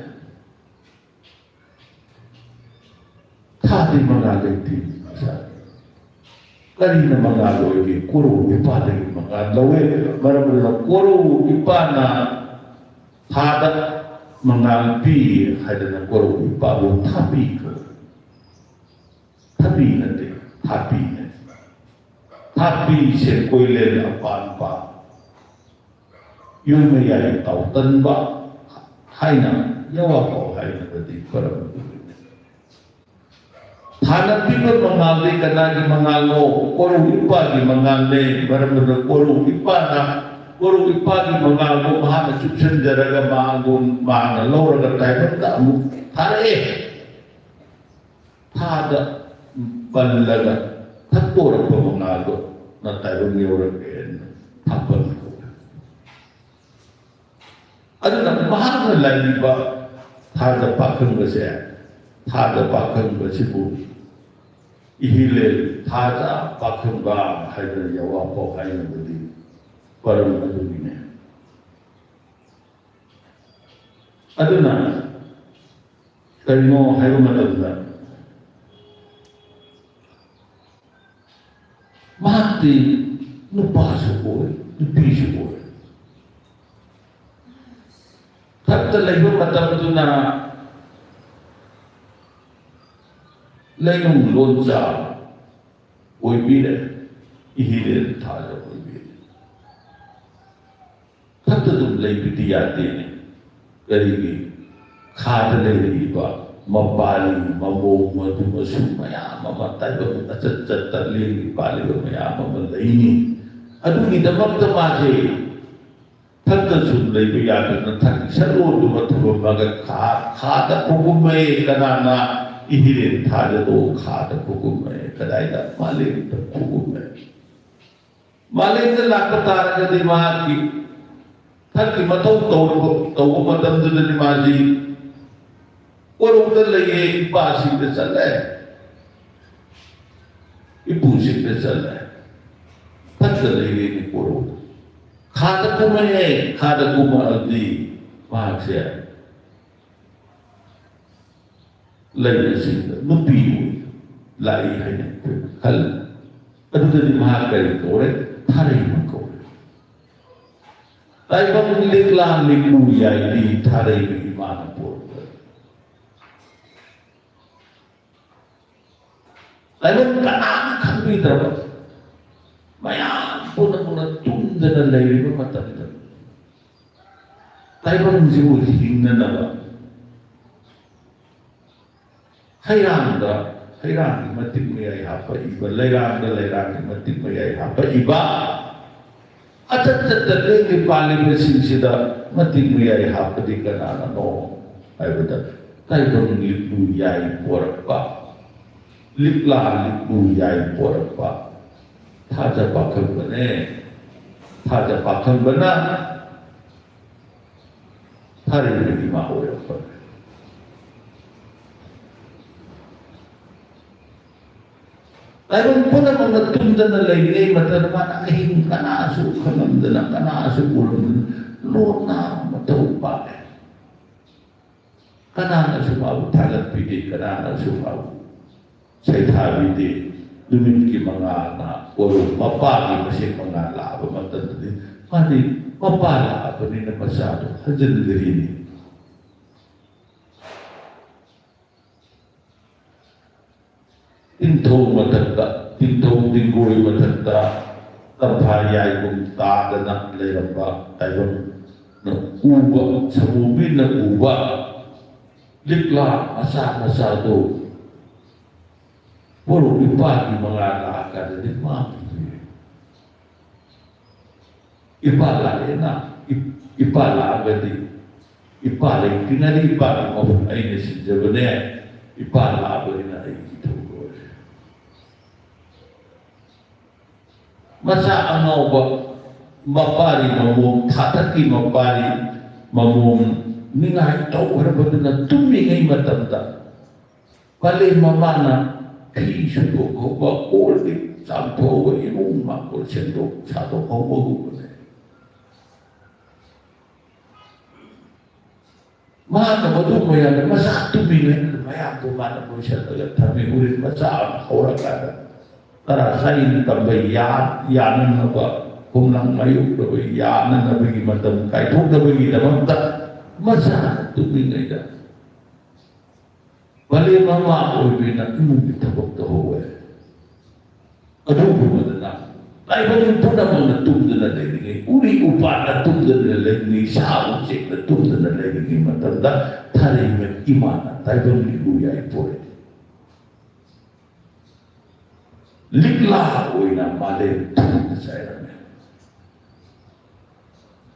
ꯊꯥꯗꯤ ꯃꯉꯥꯜ ꯂꯩꯇꯦ꯫ ꯀꯔꯤꯅ ꯃꯉꯥꯜ ꯑꯣꯏꯒꯦ? ꯀꯣꯔꯧ ꯏꯄꯥꯗꯒꯤ ꯃꯉꯥꯜ ꯂꯧꯋꯦ꯫ ꯃꯔꯝ ꯑꯗꯨꯅ ꯀꯣꯔꯧ ꯏꯄꯥꯅ ꯊꯥꯗ ꯃꯉꯥꯜ ꯄꯤ ꯍꯥꯏꯗꯅ ꯀꯣꯔꯧ ꯏꯄꯥꯕꯨ ꯊꯥꯕꯤ ꯀꯧꯏ꯫ ꯊꯕꯤ ꯅꯠꯇꯦ, ꯊꯥꯕꯤꯅꯦ꯫ ꯊꯥꯕꯤ ꯁꯦ ꯀꯣꯏꯂꯦꯟ ꯑꯄꯥꯟꯕ꯫ ꯌꯨꯝ ꯃꯌꯥꯏ ꯇꯥꯎꯇꯟꯕ ꯍꯥꯏꯅ ꯌꯥꯋꯥ ꯄꯥꯎ ꯍꯥꯏꯅꯕꯗꯤ ꯄꯔꯝ ꯑꯗꯨꯒꯤꯅꯤ꯫ ꯊꯥꯅ ꯄꯤꯕ ꯃꯉꯥꯜꯗꯤ ꯀꯅꯥꯒꯤ ꯃꯉꯥꯜꯅꯣ? ꯀꯣꯔꯧ ꯏꯄꯥꯒꯤ ꯃꯉꯥꯜꯅꯦ꯫ ꯃꯔꯝ ꯑꯗꯨꯅ ꯀꯣꯔꯧ ꯏꯄꯥꯅ, ꯀꯣꯔꯧ ꯏꯄꯥꯒꯤ ꯃꯉꯥꯜꯗꯣ ꯃꯍꯥꯛꯅ ꯆꯨꯞꯁꯤꯟꯖꯔꯒ ꯃꯥꯡꯒꯣꯟ ꯃꯥꯅ ꯂꯧꯔꯒ ꯇꯥꯏꯕꯪꯗ ꯑꯃꯨꯛ ꯊꯥꯔꯛꯑꯦ꯫ ꯊꯥꯗ ꯄꯜꯂꯒ ꯊꯛꯇꯣꯔꯛꯄ ꯃꯉꯥꯜꯗꯣ ꯅ ꯇꯥꯏꯕꯪ ꯌꯧꯔꯛꯑꯦꯅ ꯊꯥꯄꯜ ꯀꯧꯋꯦ꯫ ꯑꯗꯨꯅ ꯃꯍꯥꯛꯅ ꯂꯩꯔꯤꯕ ꯊꯥꯗ ꯄꯥꯈꯪꯕꯁꯦ, ꯊꯥꯗ ꯄꯥꯈꯪꯕꯁꯤꯕꯨ ꯏꯍꯤꯂꯦꯜ ꯊꯥꯖ ꯄꯥꯈꯪꯕ ꯍꯥꯏꯗꯅ ꯌꯥꯋꯥ ꯐꯥꯎ ꯍꯥꯏꯅꯕꯗꯤ ꯃꯔꯝ ꯑꯗꯨꯒꯤꯅꯦ꯫ ꯑꯗꯨꯅ ꯀꯔꯤꯅꯣ ꯍꯥꯏꯕ ꯃꯇꯝꯗ ꯃꯍꯥꯛꯇꯤ ꯅꯨꯄꯥꯁꯨ ꯑꯣꯏ, ꯅꯨꯄꯤꯁꯨ ꯑꯣꯏ꯫ ꯊꯛꯇ ꯂꯩꯕ ꯃꯇꯝꯗꯨꯅ ꯂꯩꯅꯨꯡ ꯂꯣꯟꯆꯥ ꯑꯣꯏꯕꯤꯔꯦ, ꯏꯍꯤꯂꯦꯟ ꯊꯥꯖ ꯑꯣꯏꯕꯤꯔꯦ꯫ ꯊꯛꯇ ꯑꯗꯨꯝ ꯂꯩꯕꯗꯤ ꯌꯥꯗꯦꯅꯦ꯫ ꯀꯔꯤꯒꯤ? ꯈꯥꯗ ꯂꯩꯔꯤꯕ ꯃꯄꯥꯔꯤ, ꯃꯃꯧ, ꯃꯇꯨ, ꯃꯁꯨ ꯃꯌꯥꯝ ꯑꯃ, ꯇꯥꯏꯕꯪ ꯑꯆꯠ ꯆꯠꯇ ꯂꯦꯡꯂꯤ ꯄꯥꯜꯂꯤꯕ ꯃꯌꯥꯝ ꯑꯃ ꯂꯩꯅꯤ꯫ ꯑꯗꯨꯒꯤꯗꯃꯛꯇ ꯃꯥꯁꯦ ꯊꯛꯇ ꯁꯨꯝ ꯂꯩꯕ ꯌꯥꯗꯅ ꯊꯛꯀꯤ ꯁꯛꯂꯣꯟꯗꯨꯃ ꯊꯝꯃꯝꯃꯒ ꯈꯥ-, ꯈꯥꯗ ꯈꯨꯒꯨꯝꯃꯦ꯫ ꯀꯅꯥꯅ? ꯏꯍꯤꯔꯦꯟ ꯊꯥꯖꯗꯣ ꯈꯥꯗ ꯈꯨꯒꯨꯝꯃꯦ꯫ ꯀꯗꯥꯏꯗ? ꯃꯥꯂꯦꯝꯗ ꯈꯨꯒꯨꯝꯃꯦ꯫ ꯃꯥꯂꯦꯝꯗ ꯂꯥꯛꯄ ꯇꯥꯔꯒꯗꯤ ꯃꯍꯥꯛꯀꯤ ꯊꯛꯀꯤ ꯃꯊꯧ ꯇꯧꯔꯨꯕ, ꯇꯧꯕ ꯃꯇꯝꯗꯨꯗꯗꯤ ꯃꯥꯁꯤ ꯀꯣꯔꯧꯗ ꯂꯩꯌꯦ, ꯏꯄꯥꯁꯤꯡꯗ ꯆꯠꯂꯦ, ꯏꯄꯨꯁꯤꯡꯗ ꯆꯠꯂꯦ, ꯊꯛꯇ ꯂꯩꯔꯦꯅꯦ ꯀꯣꯔꯧꯗ꯫ ꯈꯥꯗ ꯀꯨꯝꯃꯛꯑꯦ, ꯈꯥꯗ ꯀꯨꯝꯃꯛꯑꯗꯤ ꯃꯍꯥꯛꯁꯦ ꯂꯩꯕꯁꯤꯡꯗ ꯅꯨꯄꯤ ꯑꯣꯏꯅ ꯂꯥꯛꯏ ꯍꯥꯏꯅ ꯑꯩꯈꯣꯏꯅ ꯈꯜꯂꯤ꯫ ꯑꯗꯨꯗꯗꯤ ꯃꯍꯥꯛ ꯀꯔꯤ ꯀꯧꯔꯦ? ꯊꯥꯔꯩꯕ ꯀꯧꯔꯦ꯫ ꯇꯥꯏꯕꯪ ꯂꯤꯛꯂꯥ ꯂꯤꯛꯂꯨ ꯌꯥꯏꯕꯤ ꯊꯥꯔꯩꯕꯤ ꯏꯃꯥꯅ ꯄꯣꯔꯛꯄ꯫ ꯇꯥꯏꯕꯪ ꯀꯅꯥꯅ ꯈꯪꯕꯤꯗ꯭ꯔꯕ, ꯃꯌꯥꯝ ꯄꯨꯝꯅꯃꯛꯅ ꯇꯨꯝꯗꯅ ꯂꯩꯔꯤꯕ ꯃꯇꯝꯗ, ꯇꯥꯏꯕꯪꯁꯤꯕꯨ ꯍꯤꯡꯅꯅꯕ ꯍꯩꯔꯥꯡꯗ ꯂꯩꯔꯥꯡꯒꯤ ꯃꯇꯤꯛ ꯃꯌꯥꯏ ꯍꯥꯞꯄꯛꯏꯕ, ꯂꯩꯔꯥꯡꯗ ꯂꯩꯔꯥꯡꯒꯤ ꯃꯇꯤꯛ ꯃꯌꯥꯏ ꯍꯥꯞꯄꯛꯏꯕ, ꯑꯆꯠ ꯆꯠꯇ ꯂꯦꯡꯂꯤ ꯄꯥꯜꯂꯤꯕꯁꯤꯡꯁꯤꯗ ꯃꯇꯤꯛ ꯃꯌꯥꯏ ꯍꯥꯞꯄꯗꯤ ꯀꯅꯥꯅꯅꯣ ꯍꯥꯏꯕꯗ, ꯇꯥꯏꯕꯪ ꯂꯤꯛꯂꯨ ꯌꯥꯏ ꯄꯣꯔꯛꯄ, ꯂꯤꯛꯂꯥ ꯂꯤꯛꯂꯨ ꯌꯥꯏ ꯄꯣꯔꯛꯄ ꯊꯥꯖ ꯄꯥꯈꯪꯕꯅꯦ꯫ ꯊꯥꯖ ꯄꯥꯈꯪꯕꯅ ꯊꯥꯔꯤꯕ ꯏꯃꯥ ꯑꯣꯏꯔꯛꯄꯅꯦ꯫ ꯇꯥꯏꯕꯪ ꯄꯨꯝꯅꯃꯛꯅ ꯇꯨꯝꯗꯅ ꯂꯩꯔꯤꯉꯩ ꯃꯇꯝꯗ ꯃꯥꯅ ꯑꯍꯤꯡ ꯀꯅꯥꯁꯨ ꯈꯪꯂꯝꯗꯅ, ꯀꯅꯥꯁꯨ ꯎꯔꯝꯗꯅ ꯂꯣꯟꯅ ꯃꯇꯧ ꯄꯥꯛꯑꯦ꯫ ꯀꯅꯥꯅꯁꯨ ꯃꯥꯕꯨ ꯊꯥꯒꯠꯄꯤꯗꯦ, ꯀꯅꯥꯅꯁꯨ ꯃꯥꯕꯨ ꯁꯩꯊꯥꯕꯤꯗꯦ꯫ ꯅꯨꯃꯤꯠꯀꯤ ꯃꯉꯥꯜꯅ ꯀꯣꯂꯨꯞ ꯃꯄꯥꯒꯤ ꯃꯁꯦꯛ ꯃꯉꯥꯜ ꯂꯥꯛꯑꯕ ꯃꯇꯝꯗꯗꯤ ꯃꯥꯗꯤ ꯃꯄꯥ ꯂꯥꯛꯑꯕꯅꯤꯅ ꯃꯆꯥꯗꯣ ꯍꯟꯖꯤꯟꯈ꯭ꯔꯤꯅꯤ꯫ ꯇꯤꯟꯊꯧ ꯃꯊꯛꯇ, ꯇꯤꯟꯊꯧ ꯇꯤꯡꯒꯣꯏ ꯃꯊꯛꯇ ꯇꯝꯐꯥ ꯌꯥꯏꯒꯨꯝ ꯇꯥꯗꯅ ꯂꯩꯔꯝꯕ ꯇꯥꯏꯕꯪꯅ ꯎꯕ, ꯁꯃꯨ ꯃꯤꯠꯅ ꯎꯕ ꯂꯤꯛꯂꯥ ꯃꯆꯥ ꯃꯆꯥꯗꯣ ꯃꯔꯨꯞ ꯏꯄꯥꯒꯤ ꯃꯉꯥꯜ ꯂꯥꯛꯑꯀꯥꯟꯗꯗꯤ ꯃꯥꯡꯈꯤꯗ꯭ꯔꯦ꯫ ꯏꯄꯥ ꯂꯥꯛꯑꯦꯅ, ꯏ-, ꯏꯄꯥ ꯂꯥꯛꯑꯒꯗꯤ, ꯏꯄꯥ ꯂꯩꯇ꯭ꯔꯤꯉꯩꯗ ꯏꯄꯥꯒꯤ ꯃꯍꯨꯠ ꯑꯩꯅ ꯁꯤꯟꯖꯕꯅꯦ, ꯏꯄꯥ ꯂꯥꯛꯑꯕꯅꯤꯅ ꯑꯩꯒꯤ ꯏꯊꯧ ꯂꯣꯏꯔꯦ꯫ ꯃꯆꯥ ꯑꯉꯥꯎꯕ ꯃꯄꯥꯔꯤ ꯃꯃꯣꯝ, ꯊꯥꯊꯛꯀꯤ ꯃꯄꯥꯔꯤ ꯃꯃꯣꯝ ꯅꯤꯡꯉꯥꯏ ꯇꯧꯈ꯭ꯔꯕꯗꯨꯅ ꯇꯨꯝꯃꯤꯉꯩ ꯃꯇꯝꯗ ꯄꯂꯦꯝ ꯃꯃꯥꯅ ꯐꯤ ꯁꯨꯗꯣꯛꯍꯧꯕ, ꯀꯣꯜ ꯂꯤꯛ ꯆꯥꯝꯊꯣꯛꯍꯧꯕ, ꯏꯃꯨꯡ ꯃꯥꯡꯒꯣꯜ ꯁꯦꯡꯗꯣꯛ ꯁꯥꯗꯣꯛꯍꯧꯕꯒꯨꯝꯕꯅꯦ꯫ ꯃꯥꯅ ꯃꯗꯨ ꯃꯌꯥꯝꯗꯣ ꯃꯆꯥ ꯇꯨꯝꯃꯤꯉꯩꯗ ꯃꯌꯥꯝꯗꯣ ꯃꯥꯅ ꯂꯣꯏꯁꯤꯜꯂꯒ ꯊꯝꯃꯤ꯫ ꯎꯔꯤꯡ ꯃꯆꯥ ꯑꯃ ꯍꯧꯔꯀꯥꯟꯗ ꯇꯔꯥ ꯆꯍꯤ ꯇꯝꯕ ꯌꯥ-, ꯌꯥꯅꯅꯕ, ꯈꯣꯡꯅꯥꯡ ꯃꯥꯌꯣꯛꯅꯕ ꯌꯥꯅꯅꯕꯒꯤ ꯃꯇꯝ ꯀꯥꯏꯊꯣꯛꯅꯕꯒꯤꯗꯃꯛꯇ ꯃꯆꯥ ꯇꯨꯝꯃꯤꯉꯩꯗ ꯄꯂꯦꯝ ꯃꯃꯥ ꯑꯣꯏꯕꯅ ꯏꯃꯨꯡꯒꯤ ꯊꯕꯛ ꯇꯧꯍꯧꯋꯦ꯫ ꯑꯗꯨꯒꯨꯝꯕꯗꯅ ꯇꯥꯏꯕꯪ ꯄꯨꯝꯅꯃꯛꯅ ꯇꯨꯝꯗꯅ ꯂꯩꯔꯤꯉꯩ, ꯎꯔꯤ ꯎꯄꯥꯟꯅ ꯇꯨꯝꯗꯅ ꯂꯩꯔꯤꯉꯩ, ꯁꯥ ꯎꯆꯦꯛꯅ ꯇꯨꯝꯗꯅ ꯂꯩꯔꯤꯉꯩ ꯃꯇꯝꯗ ꯊꯥꯔꯩꯃ ꯏꯃꯥꯅ ꯇꯥꯏꯕꯪ ꯂꯤꯛꯂꯨ ꯌꯥꯏ ꯄꯣꯔꯛꯏ꯫ ꯂꯤꯛꯂꯥ ꯑꯣꯏꯅ ꯃꯥꯂꯦꯝ ꯊꯨꯝꯅ ꯆꯥꯏꯔꯝꯃꯦ꯫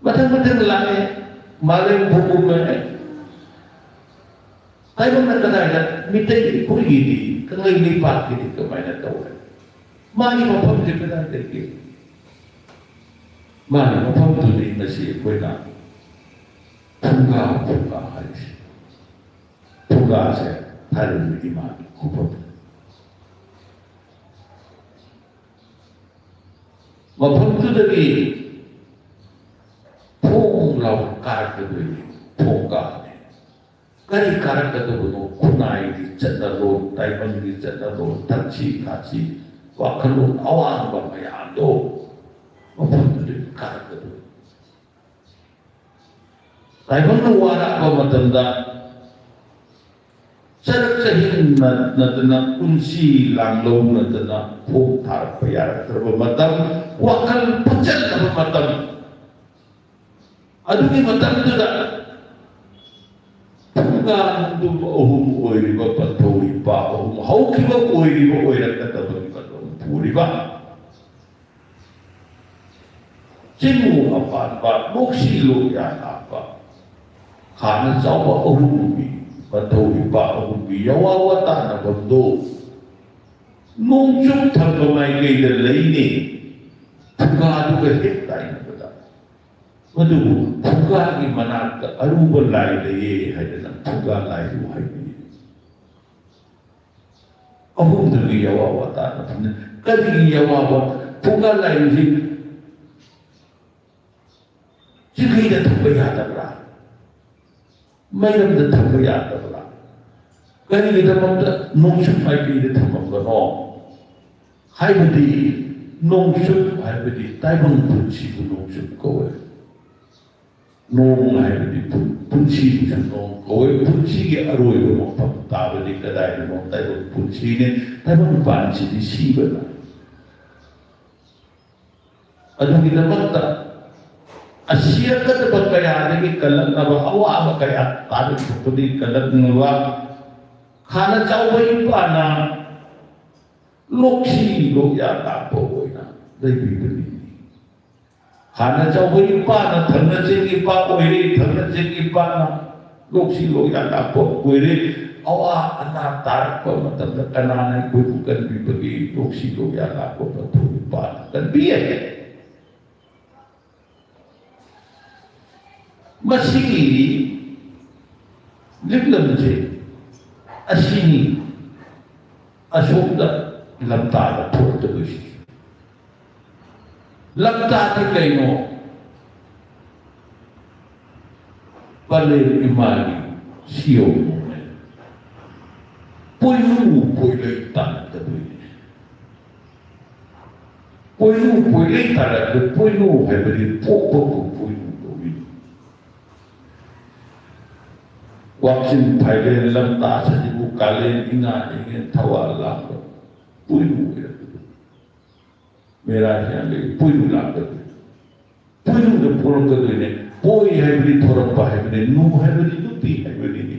ꯃꯊꯪ ꯃꯊꯪ ꯂꯥꯛꯑꯦ, ꯃꯥꯂꯦꯝ ꯐꯨꯝꯕꯨꯝꯃꯛꯑꯦ꯫ ꯇꯥꯏꯕꯪꯅ ꯀꯗꯥꯏꯗ? ꯃꯤꯇꯩ ꯑꯩꯈꯣꯏꯒꯤꯗꯤ, ꯀꯪꯂꯩ ꯂꯩꯄꯥꯛꯀꯤꯗꯤ ꯀꯃꯥꯏꯅ ꯇꯧꯋꯦ? ꯃꯥꯒꯤ ꯃꯐꯝꯁꯦ ꯀꯗꯥꯏꯗꯒꯤ? ꯃꯥꯒꯤ ꯃꯐꯝꯗꯨꯅꯤ ꯉꯁꯤ ꯑꯩꯈꯣꯏꯅ ꯐꯨꯡꯒꯥ, ꯐꯨꯡꯒꯥ ꯍꯥꯏꯔꯤꯁꯦ꯫ ꯐꯨꯡꯒꯥꯁꯦ ꯊꯥꯏꯅꯒꯤ ꯏꯃꯥꯒꯤ ꯈꯨꯕꯝ꯫ ꯃꯐꯝꯗꯨꯗꯒꯤ ꯐꯣꯡ ꯂꯥꯎꯅ ꯀꯥꯔꯛꯀꯗꯣꯏꯅꯤ, ꯐꯣꯡ ꯀꯥꯕꯅꯤ꯫ ꯀꯔꯤ ꯀꯥꯔꯛꯀꯗꯕꯅꯣ? ꯈꯨꯟꯅꯥꯏꯒꯤ ꯆꯠꯅꯂꯣꯟ, ꯇꯥꯏꯕꯪꯒꯤ ꯆꯠꯅꯂꯣꯟ, ꯊꯛꯁꯤ ꯈꯥꯁꯤ, ꯋꯥꯈꯜꯂꯣꯟ ꯑꯋꯥꯡꯕ ꯃꯌꯥꯝꯗꯣ ꯃꯐꯝꯗꯨꯗꯒꯤ ꯀꯥꯔꯛꯀꯗꯣꯏꯅꯤ꯫ ꯇꯥꯏꯕꯪꯅ ꯋꯥꯔꯛꯄ ꯃꯇꯝꯗ ꯆꯔꯛ ꯆꯍꯤꯡ ꯅꯠꯇꯅ, ꯄꯨꯟꯁꯤ ꯂꯥꯡꯂꯧꯅꯗꯅ ꯈꯣꯡ ꯊꯥꯔꯛꯄ ꯌꯥꯔꯛꯇ꯭ꯔꯕ ꯃꯇꯝ, ꯋꯥꯈꯜ ꯐꯨꯠꯆꯜꯂꯕ ꯃꯇꯝ, ꯑꯗꯨꯒꯤ ꯃꯇꯝꯗꯨꯗ ꯐꯨꯡꯒꯥ ꯅꯣꯡꯗꯨꯝ ꯑꯍꯨꯝ ꯑꯣꯏꯔꯤꯕ ꯄꯟꯊꯧ ꯏꯄꯥ ꯑꯍꯨꯝ ꯍꯧꯈꯤꯕ ꯑꯣꯏꯔꯤꯕ ꯑꯣꯏꯔꯛꯀꯗꯕꯒꯤ ꯃꯇꯝ ꯄꯨꯔꯤꯕ ꯆꯤꯡꯉꯨ ꯑꯄꯥꯟꯕ, ꯅꯣꯛꯁꯤ ꯂꯣꯛꯌꯥ ꯂꯥꯛꯄ, ꯈꯥꯅ ꯆꯥꯎꯕ ꯑꯍꯨꯝꯒꯤ, ꯄꯟꯊꯧ ꯏꯄꯥ ꯑꯍꯨꯝꯒꯤ ꯌꯋꯥ ꯋꯥꯇꯥꯅꯐꯝꯗꯣ ꯅꯣꯡꯆꯨꯞ ꯊꯪꯕ ꯃꯥꯏꯀꯩꯗ ꯂꯩꯅꯦ꯫ ꯐꯨꯡꯒꯥꯗꯨꯒ ꯍꯦꯛ ꯇꯥꯏꯅꯕꯗ, ꯃꯗꯨꯕꯨ ꯐꯨꯡꯒꯥꯒꯤ ꯃꯅꯥꯛꯇ ꯑꯔꯨꯕ ꯂꯥꯏ ꯂꯩꯌꯦ ꯍꯥꯏꯗꯅ ꯐꯨꯡꯒꯥ ꯂꯥꯏꯔꯨ ꯍꯥꯏꯕꯅꯤ꯫ ꯑꯍꯨꯝꯗꯨꯒꯤ ꯌꯋꯥ ꯋꯥꯇꯥꯅ ꯐꯪꯅꯤ꯫ ꯀꯔꯤꯒꯤ ꯌꯋꯥ ꯋꯥ-, ꯐꯨꯡꯒꯥ ꯂꯥꯏꯔꯨꯁꯤ ꯆꯤꯡꯈꯩꯗ ꯊꯝꯕ ꯌꯥꯗꯕ꯭ꯔꯥ? ꯃꯩꯔꯝꯗ ꯊꯝꯕ ꯌꯥꯗꯕ꯭ꯔꯥ? ꯀꯔꯤꯒꯤꯗꯃꯛꯇ ꯅꯣꯡꯆꯨꯞ ꯃꯥꯏꯀꯩꯗ ꯊꯝꯃꯝꯕꯅꯣ ꯍꯥꯏꯕꯗꯤ, ꯅꯣꯡꯆꯨꯞ ꯍꯥꯏꯕꯗꯤ ꯇꯥꯏꯕꯪ ꯄꯨꯟꯁꯤꯕꯨ ꯅꯣꯡꯆꯨꯞ ꯀꯧꯋꯦ꯫ ꯅꯣꯡ ꯍꯥꯏꯕꯗꯤ ꯄꯨꯟ-, ꯄꯨꯟꯁꯤꯕꯨꯁꯨ ꯅꯣꯡ ꯀꯧꯋꯦ꯫ ꯄꯨꯟꯁꯤꯒꯤ ꯑꯔꯣꯏꯕ ꯃꯐꯝ ꯇꯥꯕꯗꯤ ꯀꯗꯥꯏꯗꯅꯣ? ꯇꯥꯏꯕꯪ ꯄꯨꯟꯁꯤꯅꯤ꯫ ꯇꯥꯏꯕꯪ ꯄꯥꯟꯁꯤꯗꯤ ꯁꯤꯕꯅ꯫ ꯑꯗꯨꯒꯤꯗꯃꯛꯇ ꯑꯁꯤꯔꯛꯀꯗꯕ ꯀꯌꯥꯗꯒꯤ ꯀꯜꯂꯛꯅꯕ, ꯑꯋꯥꯕ ꯀꯌꯥ ꯇꯥꯔꯛꯄꯗꯒꯤ ꯀꯜꯂꯛꯅꯕ, ꯈꯥꯅ ꯆꯥꯎꯕ ꯏꯄꯥꯅ ꯂꯣꯛꯁꯤ ꯂꯣꯛꯌꯥ ꯂꯥꯛꯄ ꯑꯣꯏꯅ ꯂꯩꯕꯤꯕꯅꯤ꯫ ꯍꯥꯟꯅ ꯆꯥꯎꯕ ꯏꯄꯥꯅ ꯊꯪꯅ ꯆꯤꯡ ꯏꯄꯥ ꯑꯣꯏꯔꯦ, ꯊꯪꯅ ꯆꯤꯡ ꯏꯄꯥꯅ ꯂꯣꯛꯁꯤ ꯂꯣꯛꯌꯥ ꯂꯥꯛꯄ ꯑꯣꯏꯔꯦ꯫ ꯑꯋꯥ ꯑꯅꯥ ꯇꯥꯔꯛꯄ ꯃꯇꯝꯗ ꯀꯅꯥꯅ ꯑꯩꯈꯣꯏꯕꯨ ꯀꯟꯕꯤꯕꯒꯦ? ꯂꯣꯛꯁꯤ ꯂꯣꯛꯌꯥ ꯂꯥꯛꯄ ꯃꯇꯝꯗ ꯏꯄꯥꯅ ꯀꯟꯕꯤ꯫ ꯃꯁꯤꯒꯤ ꯂꯤꯛꯂꯝꯁꯦ ꯑꯁꯤꯅꯤ꯫ ꯑꯁꯣꯝꯗ ꯂꯝꯇꯥꯗ ꯊꯣꯛꯇꯕꯁꯤ꯫ ꯂꯝꯇꯥꯗꯤ ꯀꯩꯅꯣ? ꯄꯂꯦꯜ ꯏꯃꯥꯒꯤ ꯁꯤꯌꯧꯅꯦ꯫ ꯄꯣꯏꯅꯨ ꯄꯣꯏꯂꯩ ꯇꯥꯔꯛꯀꯗꯣꯏꯅꯦ꯫ ꯄꯣꯏꯅꯨ ꯄꯣꯏꯂꯩ ꯇꯥꯔꯛꯄ, ꯄꯣꯏꯅꯨ ꯍꯥꯏꯕꯗꯤ ꯄꯣꯛꯄꯕꯨ ꯄꯣꯏꯅꯨ ꯀꯧꯏ꯫ ꯋꯥꯛꯆꯤꯡ ꯐꯥꯏꯔꯦꯟ ꯂꯝꯇꯥ ꯁꯖꯤꯕꯨ ꯀꯥꯂꯦꯟ ꯏꯉꯥ ꯏꯉꯦꯟ ꯊꯋꯥꯜ ꯂꯥꯡꯕ ꯄꯣꯏꯅꯨ ꯑꯣꯏꯔꯛꯄꯗꯨ꯫ ꯃꯦꯔꯥ ꯍꯤꯌꯥꯡꯒꯩ ꯄꯣꯏꯅꯨ ꯂꯥꯛꯄꯗꯨ꯫ ꯄꯣꯏꯅꯨꯗ ꯄꯣꯛꯂꯛꯀꯗꯣꯏꯅꯦ꯫ ꯄꯣꯏ ꯍꯥꯏꯕꯗꯤ ꯊꯣꯔꯛꯄ ꯍꯥꯏꯕꯅꯤ, ꯅꯨ ꯍꯥꯏꯕꯗꯤ ꯅꯨꯄꯤ ꯍꯥꯏꯕꯅꯤꯅꯦ꯫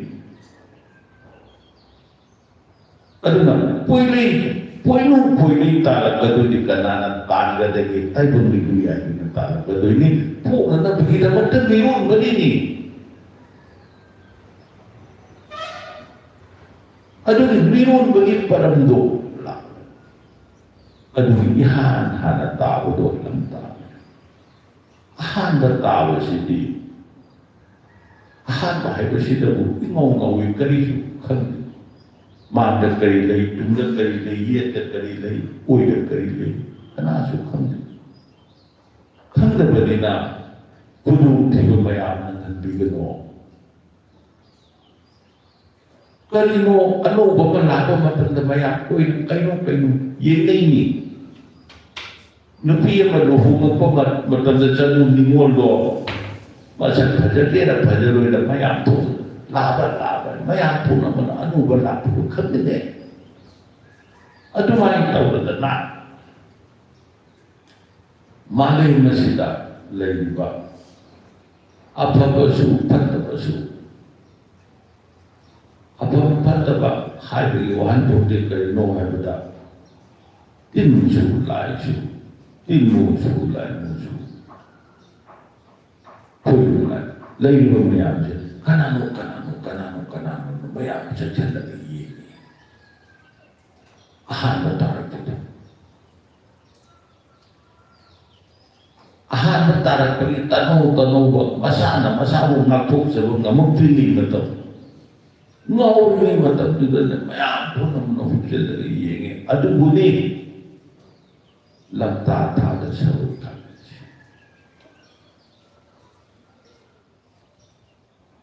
ꯑꯗꯨꯅ ꯄꯣꯏꯂꯩ, ꯄꯣꯏꯅꯨ ꯄꯣꯏꯂꯩ ꯇꯥꯜꯂꯛꯀꯗꯣꯏꯅꯤ꯫ ꯀꯅꯥꯅ ꯇꯥꯟꯒꯗꯒꯦ? ꯇꯥꯏꯕꯪ ꯃꯤꯂꯨ ꯌꯥꯏꯕꯅ ꯇꯥꯜꯂꯛꯀꯗꯣꯏꯅꯤ꯫ ꯄꯣꯛꯅꯅꯕꯒꯤꯗꯃꯛꯇ ꯃꯤꯔꯣꯟꯕꯅꯤꯅꯤ꯫ ꯑꯗꯨꯒꯤ ꯃꯤꯔꯣꯟꯕꯒꯤ ꯄꯔꯝꯗꯣ ꯂꯥꯛ-, ꯑꯗꯨꯒꯤ ꯏꯍꯥꯟ ꯍꯥꯟꯅ ꯇꯥꯕꯗꯣ ꯂꯝꯇꯥꯅꯤ꯫ ꯑꯍꯥꯟꯕ ꯇꯥꯕꯁꯤꯗꯤ, ꯑꯍꯥꯟꯕ ꯍꯥꯏꯕꯁꯤꯗꯕꯨ ꯏꯉꯧ ꯉꯧꯏ, ꯀꯔꯤꯁꯨ ꯈꯪꯗꯦ꯫ ꯃꯥꯡꯗ ꯀꯔꯤ ꯂꯩ, ꯇꯨꯡꯗ ꯀꯔꯤ ꯂꯩ, ꯌꯦꯠꯇ ꯀꯔꯤ ꯂꯩ, ꯑꯣꯏꯗ ꯀꯔꯤ ꯂꯩ, ꯀꯅꯥꯁꯨ ꯈꯪꯗꯦ꯫ ꯈꯪꯗꯕꯅꯤꯅ ꯈꯨꯗꯣꯡꯊꯤꯕ ꯃꯌꯥꯝ ꯅꯪꯍꯟꯕꯤꯒꯅꯣ꯫ ꯀꯔꯤꯅꯣ ꯑꯅꯧꯕ ꯑꯃ ꯂꯥꯛꯄ ꯃꯇꯝꯗ ꯃꯌꯥꯝ ꯀꯣꯏꯅ ꯀꯩꯅꯣ ꯀꯩꯅꯣ ꯌꯦꯡꯅꯩꯅꯤ꯫ ꯅꯨꯄꯤ ꯑꯃ ꯂꯨꯍꯣꯡꯉꯛꯄ ꯃ-, ꯃꯇꯝꯗ ꯆꯅꯨ ꯅꯤꯉꯣꯜꯗꯣ ꯃꯁꯛ ꯐꯖꯒꯦꯔ ꯐꯖꯔꯣꯏꯔ ꯃꯌꯥꯝ ꯊꯣꯛ ꯂꯥꯕ ꯂꯥꯕ ꯃꯌꯥꯝ ꯊꯣꯛꯅꯕꯅ ꯑꯅꯧꯕ ꯂꯥꯛꯄꯗꯣ ꯈꯪꯗꯦꯅꯦ꯫ ꯑꯗꯨꯃꯥꯏꯅ ꯇꯧꯗꯅ ꯃꯥꯂꯦꯝ ꯑꯁꯤꯗ ꯂꯩꯔꯤꯕ ꯑꯐꯕꯁꯨ ꯐꯠꯇꯕꯁꯨ, ꯑꯐꯕ ꯐꯠꯇꯕ ꯍꯥꯏꯕꯒꯤ ꯋꯥꯍꯟꯊꯣꯛꯇꯤ ꯀꯔꯤꯅꯣ ꯍꯥꯏꯕꯗ, ꯇꯤꯟꯁꯨ ꯂꯥꯏꯁꯨ, ꯇꯤꯟꯃꯨꯁꯨ ꯂꯥꯏꯃꯨꯁꯨ, ꯈꯣꯏꯕꯨ ꯂꯥꯏ, ꯂꯩꯔꯤꯕ ꯃꯌꯥꯝꯁꯦ ꯀꯅꯥꯅꯣ, ꯀꯅꯥꯅꯣ, ꯀꯅꯥꯅꯣ, ꯀꯅꯥꯅꯣ ꯃꯌꯥꯝ ꯆꯠꯁꯤꯜꯂꯒ ꯌꯦꯡꯉꯤ꯫ ꯑꯍꯥꯟꯕ ꯇꯥꯔꯛꯄꯗ, ꯑꯍꯥꯟꯕ ꯇꯥꯔꯛꯄꯒꯤ ꯇꯅꯧ ꯇꯅꯧꯕ, ꯃꯁꯥꯅ ꯃꯁꯥꯕꯨ ꯉꯥꯛꯊꯣꯛꯆꯕ ꯉꯝꯃꯛꯇ꯭ꯔꯤꯉꯩ ꯃꯇꯝ, ꯉꯥꯎꯔꯤꯉꯩ ꯃꯇꯝꯗꯨꯗꯅꯦ ꯃꯌꯥꯝ ꯄꯨꯝꯅꯃꯛꯅ ꯍꯨꯞꯆꯤꯜꯂꯒ ꯌꯦꯡꯉꯦ꯫ ꯑꯗꯨꯕꯨꯅꯤ ꯂꯝꯇꯥ ꯊꯥꯗ ꯁꯔꯨꯛ ꯌꯥꯔꯤꯁꯦ꯫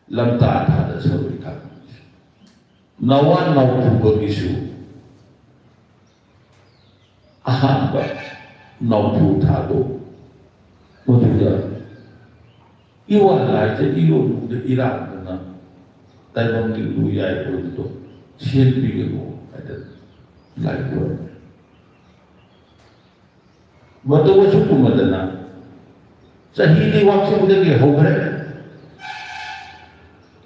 ꯂꯝꯇꯥ ꯊꯥꯗ ꯁꯔꯨꯛ ꯌꯥꯔꯤꯁꯦ꯫ ꯅꯋꯥ ꯅꯥꯎꯄꯨꯕꯒꯤꯁꯨ ꯑꯍꯥꯟꯕ ꯅꯥꯎꯄꯨ ꯊꯥꯗꯣ, ꯃꯗꯨꯗ ꯏꯋꯥ ꯂꯥꯏꯖ ꯏꯔꯣꯟꯕꯗ ꯏꯔꯥꯡꯗꯅ ꯇꯥꯏꯕꯪꯒꯤ ꯂꯨ ꯌꯥꯏ ꯑꯣꯏꯕꯗꯣ ꯁꯦꯟ ꯄꯤꯒꯅꯨ ꯍꯥꯏꯗꯅ ꯂꯥꯏ ꯈꯨꯔꯝꯃꯤ꯫ ꯃꯇꯧ ꯑꯁꯨꯝ ꯇꯧꯅꯗꯅ ꯆꯍꯤꯗꯤ ꯋꯥꯛꯆꯤꯡꯗꯒꯤ ꯍꯧꯈ꯭ꯔꯦ꯫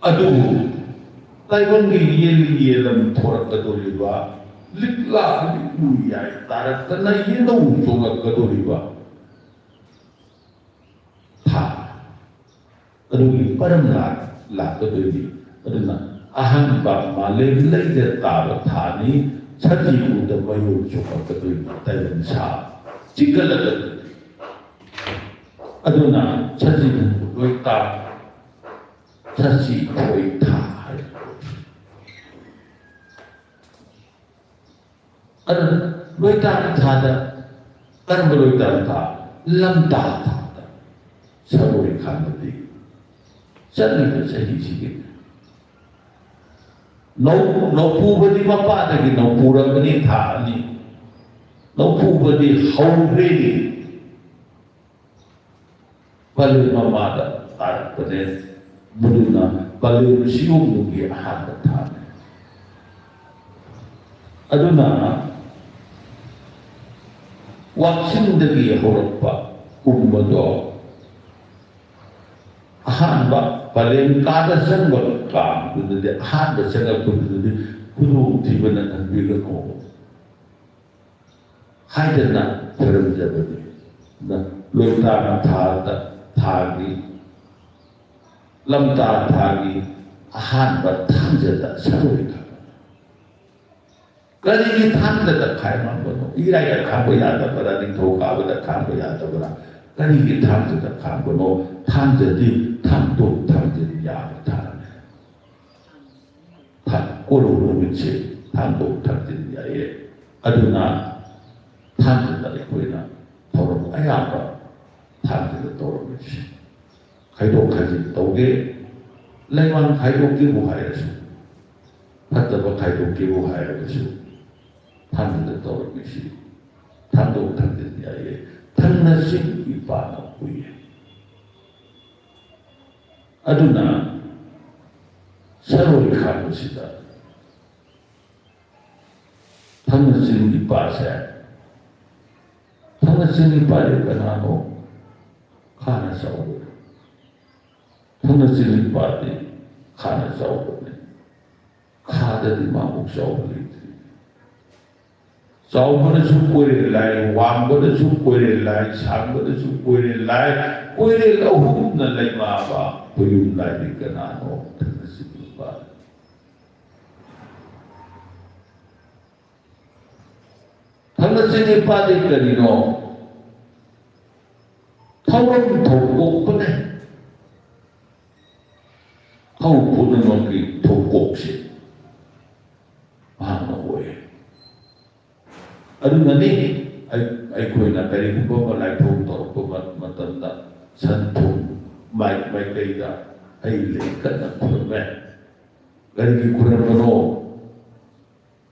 ꯑꯗꯨꯕꯨ ꯇꯥꯏꯕꯪꯒꯤ ꯌꯦꯜ ꯌꯦꯜꯂꯝ ꯊꯣꯔꯛꯀꯗꯧꯔꯤꯕ, ꯂꯤꯛꯂꯥ ꯂꯤꯛꯂꯨ ꯌꯥꯏ ꯇꯥꯔꯛꯇꯅ ꯌꯦꯜꯍꯧ ꯆꯣꯡꯂꯛꯀꯗꯧꯔꯤꯕ ꯊꯥ ꯑꯗꯨꯒꯤ ꯃꯔꯝ ꯂꯥꯛ-, ꯂꯥꯛꯀꯗꯣꯏꯅꯤ꯫ ꯑꯗꯨꯅ ꯑꯍꯥꯟꯕ ꯃꯥꯂꯦꯝ ꯂꯩꯗ ꯇꯥꯕ ꯊꯥꯅꯤ꯫ ꯁꯖꯤꯕꯨꯗ ꯃꯌꯣꯜ ꯆꯣꯡꯂꯛꯀꯗꯣꯏꯅꯤ, ꯇꯥꯏꯕꯪ ꯁꯥ ꯆꯤꯛꯀꯠꯂꯛꯀꯗꯣꯏꯅꯤ꯫ ꯑꯗꯨꯅ ꯁꯖꯤꯕꯨ ꯂꯣꯏ ꯇꯥ-, ꯁꯖꯤ ꯈꯣꯏ ꯊꯥ ꯍꯥꯏꯕ꯫ ꯑꯗꯨꯅ ꯂꯣꯏꯇꯥꯟ ꯊꯥꯗ, ꯀꯔꯝꯕ ꯂꯣꯏꯇꯥꯟ ꯊꯥ? ꯂꯝꯇꯥ ꯊꯥꯗ ꯁꯒꯣꯜ ꯈꯥꯝꯕꯗꯤ ꯆꯠꯂꯤꯕ ꯆꯍꯤꯁꯤꯒꯤ ꯅꯧ-, ꯅꯧꯄꯨꯕꯗꯤ ꯃꯄꯥꯗꯒꯤ ꯅꯧꯄꯨꯔꯕꯅꯤ ꯊꯥ ꯑꯅꯤ꯫ ꯅꯧꯄꯨꯕꯗꯤ ꯍꯧꯈ꯭ꯔꯦ꯫ ꯄꯂꯦꯝ ꯃꯃꯥꯗ ꯇꯥꯔꯛꯄꯅꯦ꯫ ꯃꯗꯨꯅ ꯄꯂꯦꯝ ꯁꯤꯌꯣꯡꯕꯨꯡꯒꯤ ꯑꯍꯥꯟꯕ ꯊꯥꯅꯤ꯫ ꯑꯗꯨꯅ ꯋꯥꯛꯆꯤꯡꯗꯒꯤ ꯍꯧꯔꯛꯄ ꯀꯨꯝꯕꯗꯣ ꯑꯍꯥꯟꯕ ꯄꯂꯦꯝ ꯀꯥꯗ ꯆꯪꯕ ꯀꯥꯡꯗꯨꯗꯗꯤ, ꯑꯍꯥꯟꯕ ꯆꯪꯉꯛꯄꯗꯨꯗꯗꯤ ꯈꯨꯗꯣꯡꯊꯤꯕ ꯅꯪꯍꯟꯕꯤꯒꯅꯨ꯫ ꯍꯥꯏꯗꯅ ꯈꯣꯏꯔꯝꯖꯕꯅꯤ꯫ ꯂꯣꯏꯇꯥꯟ ꯊꯥꯗ, ꯊꯥꯒꯤ, ꯂꯝꯇꯥ ꯊꯥꯒꯤ ꯑꯍꯥꯟꯕ ꯊꯥꯡꯖꯗ ꯁꯔꯣꯏ ꯈꯥꯡꯕ꯫ ꯀꯔꯤꯒꯤ ꯊꯥꯡꯖꯗ ꯈꯥꯡꯕꯅꯣ? ꯏꯔꯥꯏꯗ ꯈꯥꯡꯕ ꯌꯥꯗꯕ꯭ꯔꯥ? ꯅꯤꯡꯊꯧꯀꯥꯕꯗ ꯈꯥꯡꯕ ꯌꯥꯗꯕ꯭ꯔꯥ? ꯀꯔꯤꯒꯤ ꯊꯥꯡꯖꯗ ꯈꯥꯡꯕꯅꯣ? ꯊꯥꯡꯖꯗꯤ ꯊꯥꯡꯗꯣꯛ ꯊꯥꯡꯖꯤꯟ ꯌꯥꯕ ꯊꯥꯡꯅꯤ꯫ ꯊꯥ-, ꯀꯣꯔꯧ ꯅꯨꯃꯤꯠꯁꯦ ꯊꯥꯡꯗꯣꯛ ꯊꯥꯡꯖꯤꯟ ꯌꯥꯏꯌꯦ꯫ ꯑꯗꯨꯅ ꯊꯥꯡꯖꯗ ꯑꯩꯈꯣꯏꯅ ꯊꯧꯔꯝ ꯑꯌꯥꯝꯕ ꯊꯥꯡꯖꯗ ꯇꯧꯔꯝꯃꯤꯁꯦ꯫ ꯈꯥꯏꯗꯣꯛ ꯈꯥꯏꯖꯤꯟ ꯇꯧꯒꯦ, ꯂꯩꯃꯥꯡ ꯈꯥꯏꯗꯣꯛꯀꯦꯕꯨ ꯍꯥꯏꯔꯁꯨ, ꯐꯠꯇꯕ ꯈꯥꯏꯗꯣꯛꯀꯦꯕꯨ ꯍꯥꯏꯔꯒꯁꯨ, ꯊꯥꯡꯖꯗ ꯇꯧꯔꯝꯃꯤꯁꯤ ꯊꯥꯡꯗꯣꯛ ꯊꯥꯡꯖꯤꯟ ꯌꯥꯏꯌꯦ, ꯊꯪꯅ ꯆꯤꯡ ꯏꯄꯥꯅ ꯄꯨꯏꯌꯦ꯫ ꯑꯗꯨꯅ ꯁꯔꯣꯏ ꯈꯥꯡꯕꯁꯤꯗ ꯊꯪꯅ ꯆꯤꯡ ꯏꯄꯥꯁꯦ, ꯊꯪꯅ ꯆꯤꯡ ꯏꯄꯥꯗꯤ ꯀꯅꯥꯅꯣ? ꯈꯥꯅ ꯆꯥꯎꯕꯅꯤ꯫ ꯊꯪꯅ ꯆꯤꯡ ꯏꯄꯥꯗꯤ ꯈꯥꯅ ꯆꯥꯎꯕꯅꯤ꯫ ꯈꯥꯗꯗꯤ ꯃꯥꯃꯨꯛ ꯆꯥꯎꯕ ꯂꯩꯇ꯭ꯔꯤ꯫ ꯆꯥꯎꯕꯅꯁꯨ ꯀꯣꯏꯔꯦꯜ ꯂꯥꯏ, ꯋꯥꯡꯕꯅꯁꯨ ꯀꯣꯏꯔꯦꯜ ꯂꯥꯏ, ꯁꯥꯡꯕꯅꯁꯨ ꯀꯣꯏꯔꯦꯜ ꯂꯥꯏ, ꯀꯣꯏꯔꯦꯜ ꯑꯍꯨꯝꯅ ꯂꯩꯃꯥꯕ ꯈꯣꯏꯌꯨꯝ ꯂꯥꯏꯗꯤ ꯀꯅꯥꯅꯣ? ꯊꯪꯅ ꯆꯤꯡ ꯏꯄꯥ꯫ ꯊꯪꯅ ꯆꯤꯡ ꯏꯄꯥꯗꯤ ꯀꯔꯤꯅꯣ? ꯊꯧꯔꯝ ꯊꯧꯀꯣꯛꯄꯅꯦ꯫ ꯊꯧ ꯄꯨꯝꯅꯃꯛꯀꯤ ꯊꯧꯀꯣꯛꯁꯦ ꯃꯍꯥꯛꯅ ꯑꯣꯏ꯫ ꯑꯗꯨꯅꯅꯤ ꯑꯩ-, ꯑꯩꯈꯣꯏꯅ ꯀꯔꯤꯒꯨꯝꯕ ꯑꯃ ꯂꯥꯏꯊꯧ ꯇꯧꯔꯛꯄ ꯃ-, ꯃꯇꯝꯗ ꯁꯟ ꯊꯣꯡ ꯃꯥꯏ-, ꯃꯥꯏꯀꯩꯗ ꯍꯩ ꯂꯩ ꯀꯠꯅ ꯈꯨꯔꯨꯝꯃꯦ꯫ ꯀꯔꯤꯒꯤ ꯈꯨꯔꯨꯝꯕꯅꯣ?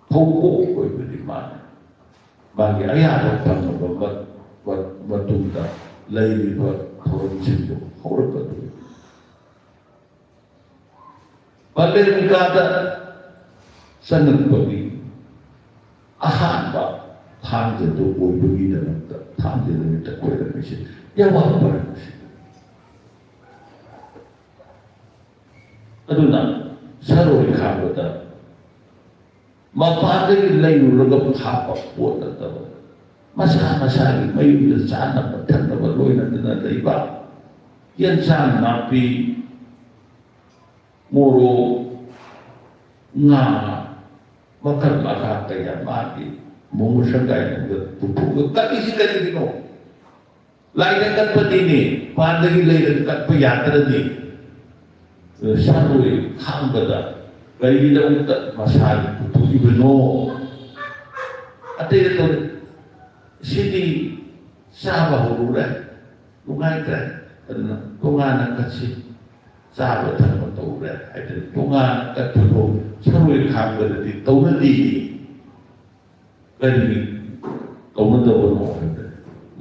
ꯊꯧꯀꯣꯛ ꯑꯣꯏꯕꯗꯤ ꯃꯥꯅꯤ꯫ ꯃꯥꯒꯤ ꯑꯌꯥꯕ ꯐꯪꯂꯕ ꯃ-, ꯃ-, ꯃꯇꯨꯡꯗ ꯂꯩꯔꯤꯕ ꯊꯧꯔꯝꯁꯤꯡꯗꯨ ꯍꯧꯔꯛꯀꯗꯣꯔꯤꯕꯅꯤ꯫ ꯃꯥꯂꯦꯝ ꯀꯥꯗ ꯆꯪꯉꯛꯄꯒꯤ ꯑꯍꯥꯟꯕ ꯊꯥꯡꯖꯗꯨ ꯑꯣꯏꯕꯒꯤꯗꯃꯛꯇ ꯊꯥꯡꯖ ꯅꯨꯃꯤꯠꯇ ꯈꯣꯏꯔꯝꯃꯤꯁꯦ ꯌꯥꯋꯥ ꯄꯥꯔꯝꯁꯤ꯫ ꯑꯗꯨꯅ ꯁꯔꯣꯏ ꯈꯥꯡꯕꯗ ꯃꯄꯥꯟꯗꯒꯤ ꯂꯩꯔꯨꯔꯒ ꯐꯥꯕ ꯄꯣꯠ ꯅꯠꯇꯕ, ꯃꯁꯥ ꯃꯁꯥꯒꯤ ꯃꯌꯨꯝꯗ ꯆꯥꯅꯕ ꯊꯛꯅꯕ ꯂꯣꯏꯅꯗꯅ ꯂꯩꯕ, ꯌꯦꯟꯁꯥꯡ ꯅꯥꯄꯤ, ꯃꯣꯔꯣꯛ, ꯉꯥ, ꯃꯈꯜ ꯃꯈꯥ ꯀꯌꯥ ꯃꯥꯒꯤ ꯃꯣꯡ ꯁꯪꯒꯥꯏꯗꯨꯗ ꯄꯨꯊꯣꯛꯑꯒ ꯀꯠꯂꯤꯁꯤ ꯀꯔꯤꯒꯤꯅꯣ? ꯂꯥꯏꯗ ꯀꯠꯄꯗꯤꯅꯦ, ꯄꯥꯟꯗꯒꯤ ꯂꯩꯔꯒ ꯀꯠꯄ ꯌꯥꯗ꯭ꯔꯗꯤ, ꯁꯥꯔꯣꯏ ꯈꯥꯡꯕꯗ ꯀꯔꯤꯒꯤꯗꯃꯛꯇ ꯃꯁꯥꯒꯤ ꯄꯨꯊꯣꯛꯏꯕꯅꯣ? ꯑꯇꯩ ꯑꯇꯩ ꯁꯤꯗꯤ ꯆꯥꯕ ꯍꯧꯔꯨꯔꯦ, ꯅꯨꯡꯉꯥꯏꯇ꯭ꯔꯦ, ꯑꯗꯨꯅ ꯇꯣꯉꯥꯟꯅ ꯀꯠꯁꯤ꯫ ꯆꯥꯕ ꯊꯛꯄ ꯇꯧꯔꯦ ꯍꯥꯏꯗꯅ ꯇꯣꯉꯥꯟꯅ ꯀꯠꯄꯗꯣ ꯁꯥꯔꯣꯏ ꯈꯥꯡꯕꯗꯗꯤ ꯇꯧꯅꯗꯦ꯫ ꯀꯔꯤꯒꯤ ꯇꯧꯅꯗꯕꯅꯣ ꯍꯥꯏꯕꯗ,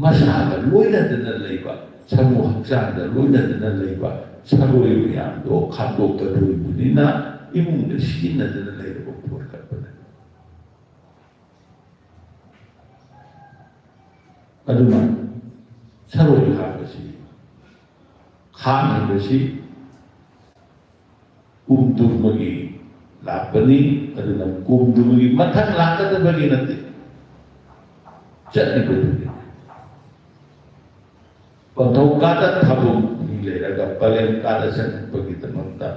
ꯃꯁꯥꯒ ꯂꯣꯏꯅꯗꯅ ꯂꯩꯕ, ꯁꯥꯃꯨ ꯍꯛꯆꯥꯡꯗ ꯂꯣꯏꯅꯗꯅ ꯂꯩꯕ ꯁꯥꯔꯣꯏ ꯃꯌꯥꯝꯗꯣ ꯈꯥꯡꯗꯣꯛꯀꯗꯧꯔꯤꯕꯅꯤꯅ, ꯏꯃꯨꯡꯗ ꯁꯤꯖꯤꯟꯅꯗꯅ ꯂꯩꯔꯕ ꯄꯣꯠ ꯀꯠꯄꯅꯦ꯫ ꯑꯗꯨꯅ ꯁꯥꯔꯣꯏ ꯈꯥꯡꯕꯁꯤ, ꯈꯥꯡꯉꯤꯕꯁꯤ ꯀꯨꯝꯗꯨꯃꯒꯤ ꯂꯥꯛꯄꯅꯤ, ꯑꯗꯨꯅ ꯀꯨꯝꯗꯨꯃꯒꯤ ꯃꯊꯪ ꯂꯥꯛꯀꯗꯕꯒꯤ ꯅꯠꯇꯦ, ꯆꯠꯂꯤꯕꯗꯨꯒꯤ꯫ ꯄꯟꯊꯧ ꯀꯥꯗ ꯊꯥꯕ ꯃꯤ ꯂꯩꯔꯒ ꯄꯂꯦꯝ ꯀꯥꯗ ꯆꯪꯉꯛꯄꯒꯤꯗꯃꯛꯇ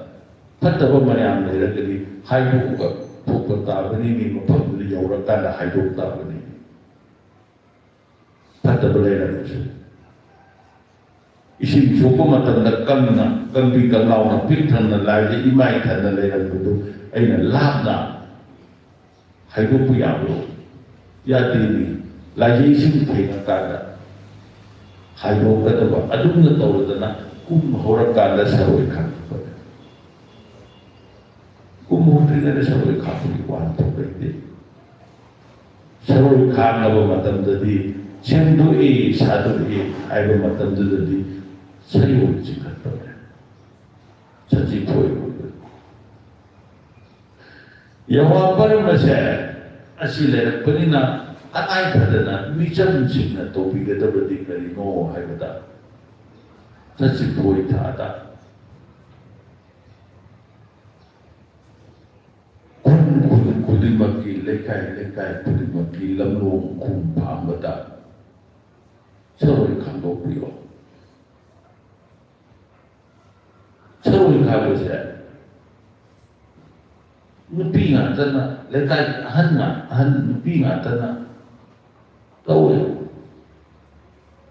ꯐꯠꯇꯕ ꯃꯌꯥꯝ ꯂꯩꯔꯒꯗꯤ ꯍꯥꯏꯗꯣꯛꯑꯒ ꯊꯣꯛꯄ ꯇꯥꯕꯅꯤ, ꯃꯤ ꯃꯐꯝꯗꯨꯗ ꯌꯧꯔꯀꯥꯟꯗ ꯍꯥꯏꯗꯣꯛ ꯇꯥꯕꯅꯤ꯫ ꯐꯠꯇꯕ ꯂꯩꯔꯝꯃꯁꯨ꯫ ꯏꯁꯤꯡ ꯁꯣꯛꯄ ꯃꯇꯝꯗ ꯀꯪꯅ, ꯀꯪꯕꯤ ꯀꯪꯂꯥꯎꯅ ꯄꯤꯛ ꯊꯟꯅ ꯂꯥꯏꯗ ꯏꯃꯥꯏ ꯊꯟꯅ ꯂꯩꯔꯝꯕꯗꯨ ꯑꯩꯅ ꯂꯥꯞꯅ ꯍꯥꯏꯗꯣꯛꯄ ꯌꯥꯕ꯭ꯔꯣ? ꯌꯥꯗꯦꯅꯦ꯫ ꯂꯥꯏꯗ ꯏꯁꯤꯡ ꯊꯦꯡꯉꯀꯥꯟꯗ ꯍꯥꯏꯗꯣꯛꯀꯗꯕ꯫ ꯑꯗꯨꯝꯅ ꯇꯧꯔꯗꯅ ꯀꯨꯝ ꯍꯧꯔꯀꯥꯟꯗ ꯁꯥꯔꯣꯏ ꯈꯥꯡꯕ꯫ ꯀꯨꯝ ꯍꯧꯗ꯭ꯔꯤꯉꯩꯗ ꯁꯥꯔꯣꯏ ꯈꯥꯡꯕꯒꯤ ꯋꯥꯍꯟꯊꯣꯛ ꯂꯩꯇꯦ꯫ ꯁꯥꯔꯣꯏ ꯈꯥꯡꯂꯕ ꯃꯇꯝꯗꯗꯤ, ꯁꯦꯝꯗꯣꯛꯏ, ꯁꯥꯗꯣꯛꯏ ꯍꯥꯏꯕ ꯃꯇꯝꯗꯨꯗꯗꯤ ꯁꯥꯌꯣꯜ ꯆꯤꯡꯈꯠꯄꯅꯦ, ꯁꯖꯤꯛ ꯐꯣꯏꯕꯗ꯫ ꯌꯦꯍꯣꯋꯥ ꯄꯔꯝꯕꯁꯦ ꯑꯁꯤ ꯂꯩꯔꯛꯄꯅꯤꯅ, ꯇꯉꯥꯏ ꯐꯗꯅ ꯃꯤꯆꯝꯁꯤꯡꯅ ꯇꯧꯕꯤꯒꯗꯕꯗꯤ ꯀꯔꯤꯅꯣ ꯍꯥꯏꯕꯗ, ꯁꯖꯤꯛ ꯐꯣꯏ ꯊꯥꯗ ꯈꯨꯟ ꯈꯨꯗꯤꯡꯃꯛ ꯂꯩꯀꯥꯏ ꯂꯩꯀꯥꯏ ꯈꯨꯗꯤꯡꯃꯛꯀꯤ ꯂꯝꯂꯣꯡ ꯈꯨꯟ ꯐꯥꯡꯕꯗ ꯁꯔꯣꯏ ꯈꯥꯡꯗꯣꯛꯄꯤꯔꯣ꯫ ꯁꯔꯣꯏ ꯈꯥꯏꯕꯁꯦ ꯅꯨꯄꯤ ꯉꯥꯛꯇꯅ, ꯂꯩꯀꯥꯏꯒꯤ ꯑꯍꯟ ꯉꯥꯛ-, ꯑꯍꯟ ꯅꯨꯄꯤ ꯉꯥꯛꯇꯅ ꯇꯧꯋꯦ꯫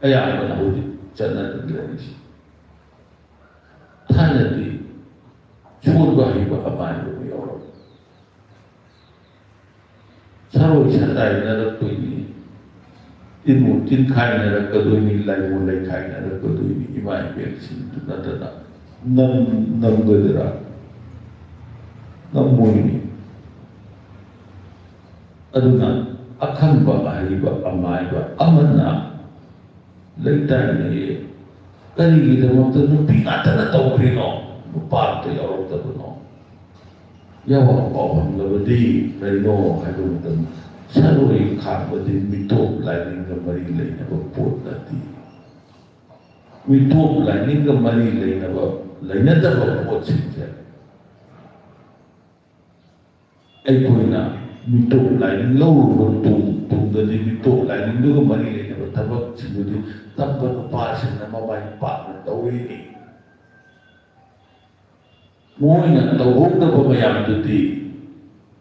ꯑꯌꯥꯝꯕꯅ ꯍꯧꯖꯤꯛ ꯆꯠꯅꯗꯅ ꯂꯩꯔꯤꯁꯦ꯫ ꯊꯥꯏꯅꯗꯤ ꯁꯣꯟꯕ ꯍꯩꯕ ꯑꯃꯥꯏꯕ ꯑꯃ ꯌꯥꯎꯔꯝꯃꯤ꯫ ꯁꯔꯣꯏ ꯁꯇꯥꯏꯅꯔꯛꯇꯣꯏꯅꯤ, ꯇꯤꯟꯃꯨ ꯇꯤꯟꯈꯥꯏꯅꯔꯛꯀꯗꯣꯏꯅꯤ, ꯂꯥꯏꯃꯨ ꯂꯩꯈꯥꯏꯅꯔꯛꯀꯗꯣꯏꯅꯤ, ꯏꯃꯥ ꯏꯕꯦꯜꯁꯤꯡꯗꯨ ꯅꯠꯇꯅ ꯉꯝ-, ꯉꯝꯒꯗ꯭ꯔꯥ? ꯉꯝꯃꯣꯏꯅꯤ꯫ ꯑꯗꯨꯅ ꯑꯈꯪꯕ ꯑꯍꯩꯕ ꯑꯃꯥꯏꯕ ꯑꯃꯅ ꯂꯩꯇꯥꯏꯅꯦ꯫ ꯀꯔꯤꯒꯤꯗꯃꯛꯇ ꯅꯨꯄꯤ ꯉꯥꯛꯇꯅ ꯇꯧꯈ꯭ꯔꯤꯅꯣ? ꯅꯨꯄꯥ ꯑꯝꯇ ꯌꯥꯎꯔꯛꯇꯕꯅꯣ? ꯌꯥꯋꯥ ꯄꯥꯎ ꯍꯪꯂꯕꯗꯤ ꯀꯔꯤꯅꯣ ꯍꯥꯏꯕ ꯃꯇꯝꯗ, ꯁꯔꯣꯏ ꯈꯥꯡꯕꯗꯤ ꯃꯤꯇꯣꯞ ꯂꯥꯏꯅꯤꯡꯒ ꯃꯔꯤ ꯂꯩꯅꯕ ꯄꯣꯠ ꯅꯠꯇꯦ꯫ ꯃꯤꯇꯣꯞ ꯂꯥꯏꯅꯤꯡꯒ ꯃꯔꯤ ꯂꯩꯅꯕ, ꯂꯩꯅꯗꯕ ꯄꯣꯠꯁꯤꯡꯁꯦ ꯑꯩꯈꯣꯏꯅ ꯃꯤꯇꯣꯞ ꯂꯥꯏꯅꯤꯡ ꯂꯧꯔꯨꯕ ꯇꯨꯡ-, ꯇꯨꯡꯗꯗꯤ ꯃꯤꯇꯣꯞ ꯂꯥꯏꯅꯤꯡꯗꯨꯒ ꯃꯔꯤ ꯂꯩꯅꯕ ꯊꯕꯛꯁꯤꯡꯗꯨꯗꯤ ꯇꯝꯕ ꯅꯨꯄꯥꯁꯤꯡꯅ ꯃꯃꯥꯏ ꯄꯥꯛꯅ ꯇꯧꯔꯤꯅꯤ꯫ ꯃꯣꯏꯅ ꯇꯧꯍꯧꯗꯕ ꯃꯌꯥꯝꯗꯨꯗꯤ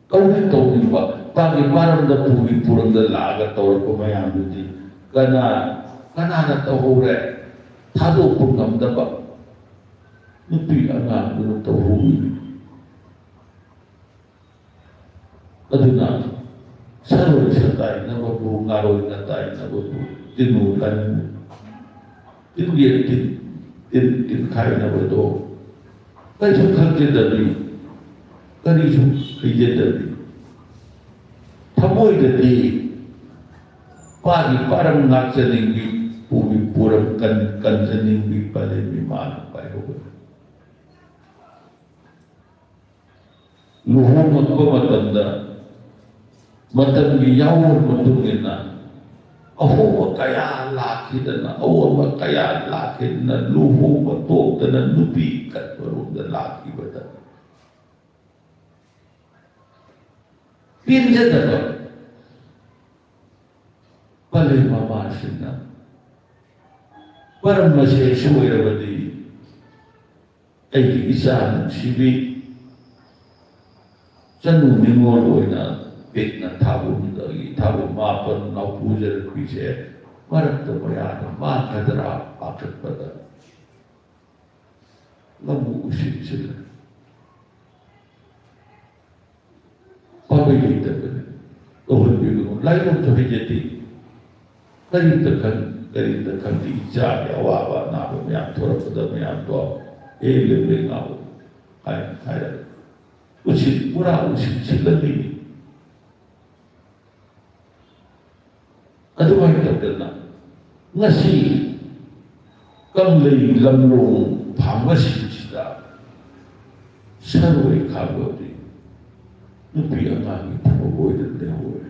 ꯇꯧꯗꯤ ꯇꯧꯅꯤꯡꯕ, ꯄꯥꯒꯤ ꯄꯥꯔꯝꯗ ꯄꯨꯒꯤ ꯄꯨꯔꯝꯗ ꯂꯥꯛꯑꯒ ꯇꯧꯔꯛꯄ ꯃꯌꯥꯝꯗꯨꯗꯤ ꯀꯅꯥ, ꯀꯅꯥꯅ ꯇꯧꯍꯧꯔꯦ? ꯊꯥꯗꯣꯛꯄ ꯉꯝꯗꯕ ꯅꯨꯄꯤ ꯑꯉꯥꯡꯗꯨꯅ ꯇꯧꯍꯧꯔꯤꯅꯤ꯫ ꯑꯗꯨꯅ ꯁꯔꯣꯏ ꯁꯇꯥꯏꯅꯕꯕꯨ, ꯉꯥꯔꯣꯏ ꯅꯇꯥꯏꯅꯕꯕꯨ, ꯇꯤꯟꯃꯨ ꯂꯥꯏꯃꯨ, ꯇꯤꯟꯒꯤ ꯇꯤꯟ, ꯇꯤꯟ, ꯇꯤꯟꯈꯥꯏꯅꯕꯗꯣ ꯀꯩꯁꯨ ꯈꯪꯖꯗꯕꯤ, ꯀꯔꯤꯁꯨ ꯍꯩꯖꯗꯕꯤ, ꯊꯃꯣꯏꯗꯗꯤ ꯄꯥꯒꯤ ꯄꯥꯔꯝ ꯉꯥꯛꯆꯅꯤꯡꯕꯤ, ꯄꯨꯒꯤ ꯄꯨꯔꯝ ꯀꯟ-, ꯀꯟꯖꯅꯤꯡꯕꯤ ꯄꯥꯂꯦꯝ ꯏꯃꯥꯅ ꯄꯥꯏꯍꯧꯕꯅꯤ꯫ ꯂꯨꯍꯣꯡꯂꯛꯄ ꯃꯇꯝꯗ ꯃꯇꯝꯒꯤ ꯌꯥꯑꯣꯟ ꯃꯇꯨꯡ ꯏꯟꯅ ꯑꯍꯣꯡꯕ ꯀꯌꯥ ꯂꯥꯛꯈꯤꯗꯅ, ꯑꯑꯣꯟꯕ ꯀꯌꯥ ꯂꯥꯛꯈꯤꯗꯅ, ꯂꯨꯍꯣꯡꯕ ꯇꯣꯛꯇꯅ ꯅꯨꯄꯤ ꯀꯠꯄꯔꯣꯝꯗ ꯂꯥꯛꯈꯤꯕꯗ, ꯄꯦꯟꯖꯗꯕ ꯄꯂꯦꯝ ꯃꯃꯥꯁꯤꯡꯅ ꯃꯔꯝ ꯑꯁꯦ ꯁꯣꯏꯔꯕꯗꯤ ꯑꯩꯒꯤ ꯏꯆꯥ ꯅꯨꯡꯁꯤꯕꯤ ꯆꯅꯨ ꯅꯤꯉꯣꯜ ꯑꯣꯏꯅ ꯄꯤꯛꯅ ꯊꯥꯕꯨꯝꯗꯒꯤ ꯊꯥꯕꯨꯝ ꯃꯥꯄꯟ ꯅꯥꯎꯄꯨꯖꯔꯛꯄꯤꯁꯦ ꯃꯔꯛꯇ ꯃꯌꯥꯗ ꯃꯥꯡꯒꯗ꯭ꯔꯥ ꯄꯥꯈꯠꯄꯗ ꯂꯝꯕꯨ ꯎꯁꯤꯟꯁꯤꯜꯂꯦ꯫ ꯄꯥꯝꯕꯩ ꯂꯩꯇꯕꯅꯤ꯫ ꯇꯧꯍꯟꯕꯤꯒꯅꯨ꯫ ꯂꯥꯏꯔꯤꯛ ꯑꯃꯁꯨ ꯍꯩꯖꯗꯦ꯫ ꯀꯔꯤꯝꯇ ꯈꯪ-, ꯀꯔꯤꯝꯇ ꯈꯪꯗꯦ꯫ ꯏꯆꯥꯒꯤ ꯑꯋꯥꯕ ꯑꯅꯥꯕ ꯃꯌꯥꯝ ꯊꯣꯔꯛꯄꯗ ꯃꯌꯥꯝꯗꯣ ꯑꯦ ꯂꯦꯝꯂꯦ ꯉꯥꯎ ꯍꯥꯏ-, ꯍꯥꯏꯔꯒ ꯎꯁꯤꯠ ꯄꯨꯔꯥ ꯎꯁꯤꯠ ꯁꯤꯠꯂꯝꯃꯤꯅꯤ꯫ ꯑꯗꯨꯃꯥꯏꯅ ꯇꯧꯗꯅ ꯉꯁꯤ ꯀꯪꯂꯩ ꯂꯝꯂꯣꯡ ꯐꯥꯝꯕꯁꯤꯡꯁꯤꯗ ꯁꯔꯣꯏ ꯈꯥꯕꯗꯤ ꯅꯨꯄꯤ ꯑꯉꯥꯡꯒꯤ ꯊꯕꯛ ꯑꯣꯏꯗꯅ ꯂꯩꯍꯧꯔꯦ꯫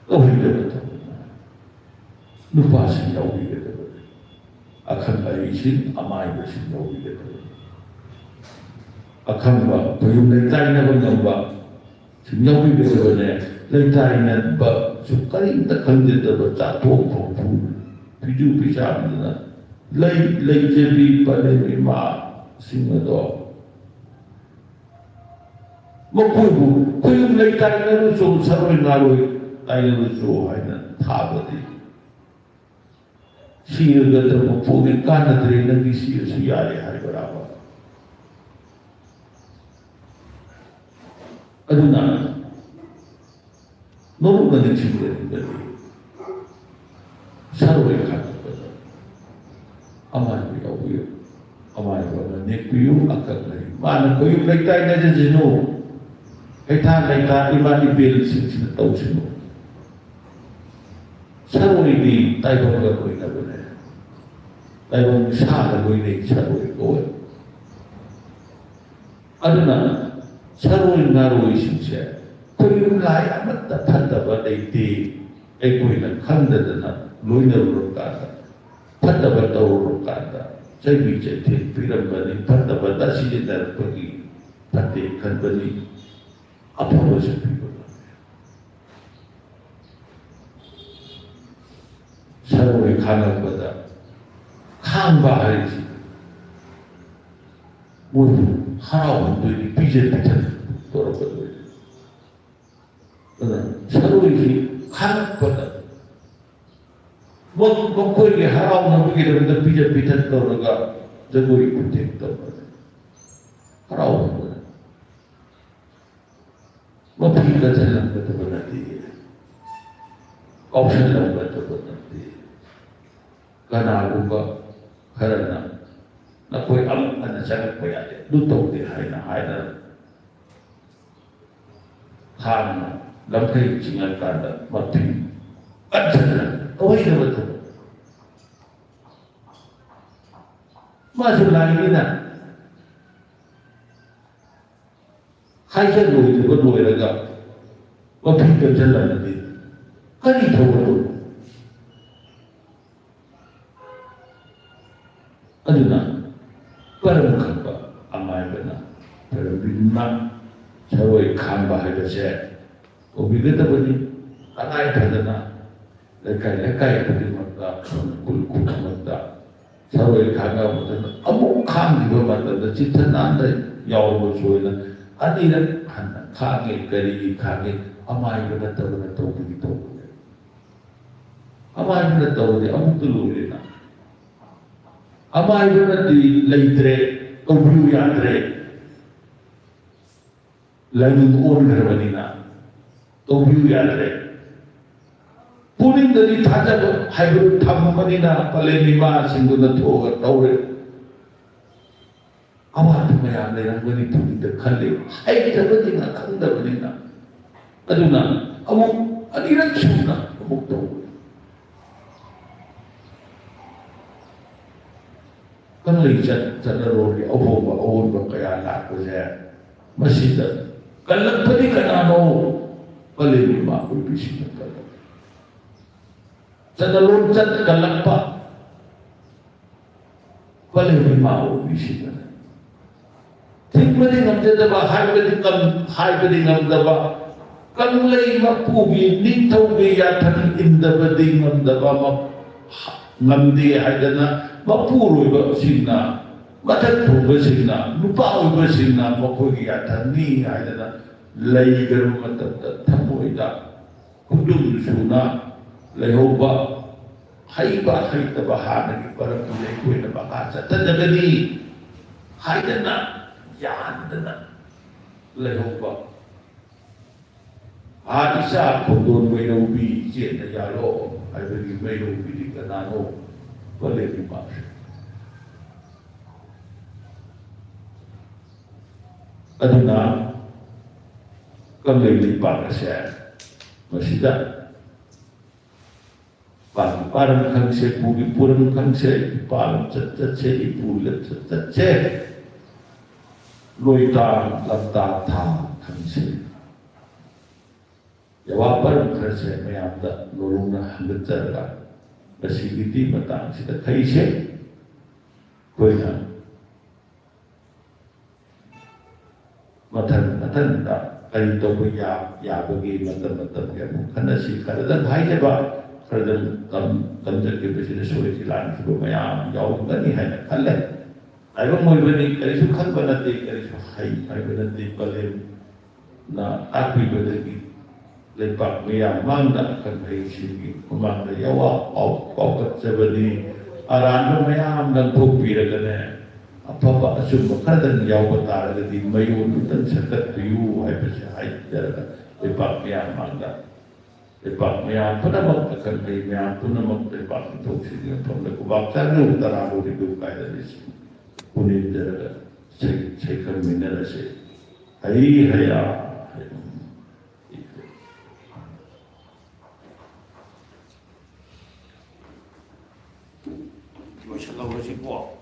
ꯇꯧꯍꯩꯗꯕ ꯊꯕꯛꯅꯤ꯫ ꯅꯨꯄꯥꯁꯤꯡ ꯌꯥꯎꯕꯤꯒꯗꯕꯅꯤ꯫ ꯑꯈꯪ ꯑꯍꯩꯁꯤꯡ, ꯑꯃꯥꯏꯕꯁꯤꯡ ꯌꯥꯎꯕꯤꯒꯗꯕꯅꯤ꯫ ꯑꯈꯪꯕ, ꯃꯌꯨꯝ ꯂꯩꯇꯥꯏꯅꯕ ꯉꯝꯕ ꯁꯤꯡ ꯌꯥꯎꯕꯤꯒꯗꯕꯅꯦ꯫ ꯂꯩꯇꯥꯏꯅꯕꯁꯨ ꯀꯔꯤꯝꯇ ꯈꯪꯖꯗꯕ, ꯆꯥꯊꯣꯛ ꯐꯥꯎꯊꯨ ꯐꯤꯖꯨ ꯐꯤꯖꯥꯝꯗꯅ ꯂꯩ-, ꯂꯩꯖꯕꯤ ꯄꯂꯦꯝ ꯏꯃꯥꯁꯤꯡ ꯑꯗꯣ ꯃꯈꯣꯏꯕꯨ ꯈꯨꯌꯨꯝ ꯂꯩꯇꯥꯏꯅꯔꯨꯆꯣ, ꯁꯔꯣꯏ ꯉꯥꯔꯣꯏ ꯇꯥꯏꯅꯔꯨꯆꯣ ꯍꯥꯏꯅ ꯊꯥꯕꯗꯤ ꯁꯤꯔꯒꯗꯕ ꯄꯣꯠꯅꯤ, ꯀꯥꯟꯅꯗ꯭ꯔꯦ, ꯅꯪꯗꯤ ꯁꯤꯔꯁꯨ ꯌꯥꯔꯦ ꯍꯥꯏꯕ꯭ꯔꯥꯕ? ꯑꯗꯨꯅ ꯃꯔꯨꯞꯅ ꯅꯤꯡꯁꯤꯡꯖꯅꯤꯡꯕꯗꯤ ꯁꯔꯣꯏ ꯈꯥꯒꯠꯄꯗ ꯑꯃꯥꯏꯕ ꯌꯥꯎꯕꯤꯌꯨ, ꯑꯃꯥꯏꯕ ꯑꯃ ꯅꯦꯛꯄꯤꯌꯨ, ꯑꯀꯛꯅꯩ ꯃꯥꯅ ꯈꯣꯏꯌꯨꯝ ꯂꯩꯀꯥꯏ ꯅꯠꯇꯁꯤꯅꯨ, ꯍꯩꯊꯥ ꯂꯩꯊꯥ ꯏꯃꯥ ꯏꯕꯦꯜꯁꯤꯡꯁꯤꯅ ꯇꯧꯁꯤꯅꯨ꯫ ꯁꯔꯣꯏꯗꯤ ꯇꯥꯏꯕꯪꯒ ꯂꯣꯏꯅꯕꯅꯦ꯫ ꯇꯥꯏꯕꯪ ꯁꯥꯒ ꯂꯣꯏꯅꯩ ꯁꯔꯣꯏ ꯀꯧꯋꯦ꯫ ꯑꯗꯨꯅ ꯁꯔꯣꯏ ꯉꯥꯔꯣꯏꯁꯤꯡꯁꯦ ꯈꯨꯌꯨꯝ ꯂꯥꯏ ꯑꯃꯠꯇ ꯐꯠꯇꯕ ꯂꯩꯇꯦ꯫ ꯑꯩꯈꯣꯏꯅ ꯈꯪꯗꯗꯅ ꯂꯣꯏꯅꯔꯨꯔꯀꯥꯟꯗ, ꯐꯠꯇꯕ ꯇꯧꯔꯨꯔꯀꯥꯟꯗ ꯆꯩꯕꯤ ꯆꯩꯊꯦꯡ ꯄꯤꯔꯝꯕꯅꯤ, ꯐꯠꯇꯕꯗ ꯁꯤꯖꯤꯟꯅꯔꯛꯄꯒꯤ ꯐꯠꯇꯦ ꯈꯟꯕꯅꯤ꯫ ꯑꯐꯕꯁꯨ ꯄꯤꯕ ꯉꯝꯃꯤ꯫ ꯁꯔꯣꯏ ꯈꯥꯡꯉꯛꯄꯗ ꯈꯥꯡꯕ ꯍꯥꯏꯔꯤꯁꯤ ꯃꯣꯏꯕꯨ ꯍꯔꯥꯎꯍꯟꯗꯣꯏꯅꯤ, ꯄꯤꯖ ꯄꯤꯊꯛ ꯇꯧꯔꯛꯀꯗꯣꯏꯅꯤ꯫ ꯑꯗꯨꯅ ꯁꯔꯣꯏꯁꯤ ꯈꯥꯡꯉꯛꯄꯗ ꯃ-, ꯃꯈꯣꯏꯒꯤ ꯍꯔꯥꯎꯅꯕꯒꯤꯗꯃꯛꯇ ꯄꯤꯖ ꯄꯤꯊꯛ ꯇꯧꯔꯒ ꯖꯒꯣꯏ ꯈꯨꯊꯦꯛ ꯇꯧꯕꯅꯤ꯫ ꯍꯔꯥꯎꯍꯟꯕꯅꯤ꯫ ꯃꯐꯤ ꯀꯟꯁꯤꯜꯂꯝꯒꯗꯕ ꯅꯠꯇꯦ, ꯀꯥꯎꯁꯜꯂꯝꯒꯗꯕ ꯅꯠꯇꯦ꯫ ꯀꯅꯥꯒꯨꯝꯕ ꯈꯔꯅ ꯅꯈꯣꯏ ꯑꯃꯨꯛ ꯍꯟꯅ ꯆꯪꯂꯛꯄ ꯌꯥꯗꯦ, ꯑꯗꯨ ꯇꯧꯗꯦ ꯍꯥꯏꯅ ꯍꯥꯏꯅ ꯈꯥꯡꯅ ꯂꯝꯈꯩ ꯆꯤꯡꯉꯀꯥꯟꯗ ꯃꯐꯤ ꯀꯟꯁꯤꯜꯂꯒ ꯇꯧꯍꯩꯗꯕ ꯊꯕꯛ꯫ ꯃꯥꯁꯨ ꯂꯥꯏꯅꯤꯅ ꯍꯥꯏꯖꯜꯂꯣꯏꯗꯕ ꯂꯣꯏꯔꯒ ꯃꯐꯤ ꯀꯟꯁꯤꯜꯂꯝꯃꯗꯤ ꯀꯔꯤ ꯊꯧꯒꯠꯂꯨ? ꯑꯗꯨꯅ ꯀꯔꯝ ꯈꯟꯕ ꯑꯃꯥꯏꯕꯅ ꯈꯣꯏꯔꯝꯕꯤꯗꯨꯅ ꯁꯔꯣꯏ ꯈꯥꯡꯕ ꯍꯥꯏꯕꯁꯦ ꯇꯧꯕꯤꯒꯗꯕꯅꯤ꯫ ꯇꯉꯥꯏ ꯐꯗꯅ ꯂꯩꯀꯥꯏ ꯂꯩꯀꯥꯏ ꯈꯨꯗꯤꯡꯃꯛꯇ, ꯈꯨꯜ ꯈꯨꯗꯤꯡꯃꯛꯇ ꯁꯔꯣꯏ ꯈꯥꯡꯕ ꯃꯇꯝꯗ ꯑꯃꯨꯛ ꯈꯥꯡꯈꯤꯕ ꯃꯇꯝꯗ ꯆꯤꯠꯊ ꯅꯥꯟꯗ ꯌꯥꯎꯔꯕꯁꯨ ꯑꯣꯏꯅ ꯑꯅꯤꯔꯛ ꯍꯟꯅ ꯈꯥꯡꯉꯦ꯫ ꯀꯔꯤꯒꯤ ꯈꯥꯡꯉꯦ? ꯑꯃꯥꯏꯕ ꯅꯠꯇꯕꯅ ꯇꯧꯕꯒꯤ ꯇꯧꯕꯅꯦ꯫ ꯑꯃꯥꯏꯕꯅ ꯇꯧꯔꯗꯤ ꯑꯃꯨꯛꯇ ꯂꯣꯏꯔꯦꯅ꯫ ꯑꯃꯥꯏꯕꯅꯗꯤ ꯂꯩꯇ꯭ꯔꯦ, ꯇꯧꯕꯤꯌꯨ ꯌꯥꯗ꯭ꯔꯦ꯫ ꯂꯥꯏꯅꯤꯡ ꯑꯣꯟꯈ꯭ꯔꯕꯅꯤꯅ ꯇꯧꯕꯤꯌꯨ ꯌꯥꯗ꯭ꯔꯦ꯫ ꯄꯨꯛꯅꯤꯡꯗꯗꯤ ꯊꯥꯖꯕ ꯍꯥꯏꯕꯗꯨ ꯊꯝꯕꯅꯤꯅ ꯄꯂꯦꯝ ꯏꯃꯥꯁꯤꯡꯗꯨꯅ ꯊꯣꯛꯑꯒ ꯇꯧꯔꯦ꯫ ꯑꯋꯥꯠꯄ ꯃꯌꯥꯝ ꯂꯩꯔꯝꯒꯅꯤ ꯄꯨꯛꯅꯤꯡꯗ ꯈꯜꯂꯦ꯫ ꯍꯩꯇꯕꯅꯤꯅ, ꯈꯪꯗꯕꯅꯤꯅ꯫ ꯑꯗꯨꯅ ꯑꯃꯨꯛ ꯑꯅꯤꯔꯛ ꯁꯨꯅ ꯑꯃꯨꯛ ꯇꯧꯕꯅꯤ꯫ ꯀꯪꯂꯩꯆꯠ ꯆꯠꯅꯔꯣꯜꯒꯤ ꯑꯍꯣꯡꯕ ꯑꯑꯣꯟꯕ ꯀꯌꯥ ꯂꯥꯛꯄꯁꯦ ꯃꯁꯤꯗ ꯀꯜꯂꯛꯄꯗꯤ ꯀꯅꯥꯅꯣ? ꯀꯜꯂꯤꯕ ꯏꯃꯥ ꯑꯣꯏꯕꯤꯁꯤꯡꯅ ꯀꯜꯂꯛꯄ꯫ ꯆꯠꯅ ꯂꯣꯟꯆꯠ ꯀꯜꯂꯛꯄ ꯀꯜꯂꯤꯕ ꯏꯃꯥ ꯑꯣꯏꯕꯤꯁꯤꯡꯅꯅꯦ꯫ ꯊꯤꯡ ꯍꯥꯏꯕꯗꯤ ꯉꯝꯖꯗꯕ, ꯍꯥꯏꯕꯗꯤ ꯉꯝ-, ꯍꯥꯏꯕꯗꯤ ꯉꯝꯗꯕ, ꯀꯪꯂꯩ ꯃꯄꯨꯒꯤ ꯅꯤꯡꯊꯧꯒꯤ ꯌꯥꯊꯪ ꯏꯟꯗꯕꯗꯤ ꯉꯝꯗꯕ ꯃ-, ꯉꯝꯗꯦ ꯍꯥꯏꯗꯅ ꯃꯄꯨꯔꯣꯏꯕꯁꯤꯡꯅ, ꯃꯊꯛ ꯊꯣꯡꯕꯁꯤꯡꯅ, ꯅꯨꯄꯥ ꯑꯣꯏꯕꯁꯤꯡꯅ ꯃꯈꯣꯏꯒꯤ ꯌꯥꯊꯪꯅꯤ ꯍꯥꯏꯗꯅ ꯂꯩꯈ꯭ꯔꯕ ꯃꯇꯝꯗ ꯊꯃꯣꯏꯗ ꯈꯨꯗꯨꯝ ꯁꯨꯅ ꯂꯩꯍꯧꯕ, ꯍꯩꯕ ꯍꯩꯇꯕ ꯍꯥꯟꯅꯒꯤ ꯃꯔꯝꯗꯨ ꯑꯩꯈꯣꯏꯅ ꯃꯈꯥ ꯆꯠꯊꯖꯒꯅꯤ ꯍꯥꯏꯗꯅ ꯌꯥꯟꯗꯅ ꯂꯩꯍꯧꯕ꯫ "ꯑꯥ, ꯏꯆꯥ ꯈꯣꯡꯗꯣꯟ ꯃꯩꯔꯧꯕꯤ, ꯏꯆꯦꯅ ꯌꯥꯜꯂꯣ" ꯍꯥꯏꯕꯒꯤ ꯃꯩꯔꯧꯕꯤꯗꯤ ꯀꯅꯥꯅꯣ? ꯄꯂꯦꯝ ꯏꯃꯥꯁꯦ꯫ ꯑꯗꯨꯅ ꯀꯪꯂꯩ ꯂꯩꯄꯥꯛ ꯑꯁꯦ ꯃꯁꯤꯗ ꯄꯥꯟꯒꯤ ꯄꯥꯔꯝ ꯈꯪꯁꯦ, ꯄꯨꯒꯤ ꯄꯨꯔꯝ ꯈꯪꯁꯦ, ꯏꯄꯥ ꯂꯝꯆꯠ ꯆꯠꯁꯦ, ꯏꯄꯨ ꯂꯝꯆꯠ ꯆꯠꯁꯦ, ꯂꯣꯏꯇꯥ ꯂꯝꯇꯥ ꯊꯥ ꯈꯪꯁꯦ꯫ ꯌꯥꯋꯥ ꯄꯔꯝ ꯈꯔꯁꯦ ꯃꯌꯥꯝꯗ ꯅꯣꯂꯨꯛꯅ ꯍꯪꯒꯠꯆꯔꯒ ꯉꯁꯤꯒꯤꯗꯤ ꯃꯇꯥꯡꯁꯤꯗ ꯈꯩꯁꯦ ꯑꯩꯈꯣꯏꯅ ꯃꯊꯪ ꯃꯊꯪꯗ ꯀꯔꯤ ꯇꯧꯕ ꯌꯥ-, ꯌꯥꯕꯒꯦ ꯃꯇꯝ ꯃꯇꯝꯒꯤ ꯑꯃꯨꯛ ꯈꯟꯅꯁꯤ꯫ ꯈꯔꯗꯪ ꯍꯥꯏꯖꯕ, ꯈꯔꯗꯪ ꯇꯝ-, ꯇꯝꯖꯈꯤꯕꯁꯤꯗ ꯁꯣꯏꯈꯤ ꯂꯥꯟꯈꯤꯕ ꯃꯌꯥꯝ ꯌꯥꯎꯔꯝꯒꯅꯤ ꯍꯥꯏꯅ ꯈꯜꯂꯦ꯫ ꯇꯥꯏꯕꯪ ꯑꯣꯏꯕꯅꯤ, ꯀꯔꯤꯁꯨ ꯈꯪꯕ ꯅꯠꯇꯦ, ꯀꯔꯤꯁꯨ ꯍꯩ ꯍꯥꯏꯕ ꯅꯠꯇꯦ꯫ ꯄꯂꯦꯝꯅ ꯇꯥꯛꯄꯤꯕꯗꯒꯤ ꯂꯩꯄꯥꯛ ꯃꯤꯌꯥꯝ ꯃꯥꯡꯗ ꯑꯈꯪ ꯑꯍꯩꯁꯤꯡꯒꯤ ꯃꯃꯥꯡꯗ ꯌꯥꯋꯥ ꯄꯥꯎ-, ꯄꯥꯎꯈꯠꯆꯕꯅꯤ꯫ ꯑꯔꯥꯟꯕ ꯃꯌꯥꯝ ꯂꯪꯊꯣꯛꯄꯤꯔꯒꯅꯦ, ꯑꯐꯕ ꯑꯆꯨꯝꯕ ꯈꯔꯗꯪ ꯌꯥꯎꯕ ꯇꯥꯔꯒꯗꯤ ꯃꯌꯣꯟꯗꯨꯇꯪ ꯁꯟꯒꯠꯄꯤꯌꯨ ꯍꯥꯏꯕꯁꯦ ꯍꯥꯏꯖꯔꯒ ꯂꯩꯄꯥꯛ ꯃꯤꯌꯥꯝ ꯃꯥꯡꯗ, ꯂꯩꯄꯥꯛ ꯃꯌꯥꯝ ꯄꯨꯝꯅꯃꯛ, ꯑꯈꯪ ꯑꯍꯩ ꯃꯌꯥꯝ ꯄꯨꯝꯅꯃꯛ ꯂꯩꯄꯥꯛ ꯅꯤꯡꯊꯧꯁꯤꯡꯒꯤ ꯃꯐꯝꯗ ꯈꯨꯕꯥꯛ ꯆꯥꯅ ꯇꯔꯥꯕꯨ ꯅꯤꯐꯨ ꯀꯥꯏꯗꯅ ꯄꯨꯅꯤꯟꯖꯔꯒ ꯁꯩ-, ꯁꯩꯈꯪꯃꯤꯟꯅꯔꯁꯤ꯫ ꯍꯩ ꯍꯌꯥ ꯍꯩ꯫ ꯂꯣꯏꯁꯤꯜꯍꯧꯔꯁꯤꯀꯣ꯫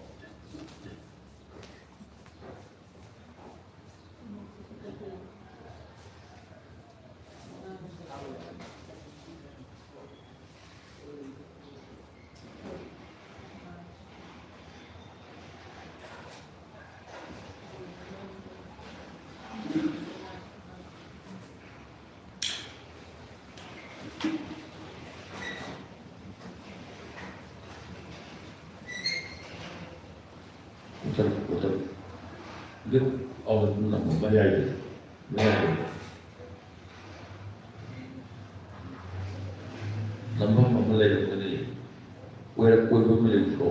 Hotel, hotel. ꯒꯦꯠ ꯑꯥꯎꯠꯂꯦꯠ ꯅꯝꯕ ꯃꯌꯥꯏꯗ, ꯃꯌꯥꯏꯗ꯫ ꯅꯝꯐꯝ ꯑꯃ ꯂꯩꯔꯝꯒꯅꯤ꯫ ꯑꯣꯏꯔꯛ-, ꯑꯣꯏꯕ ꯑꯃ ꯂꯩꯕ꯭ꯔꯣ?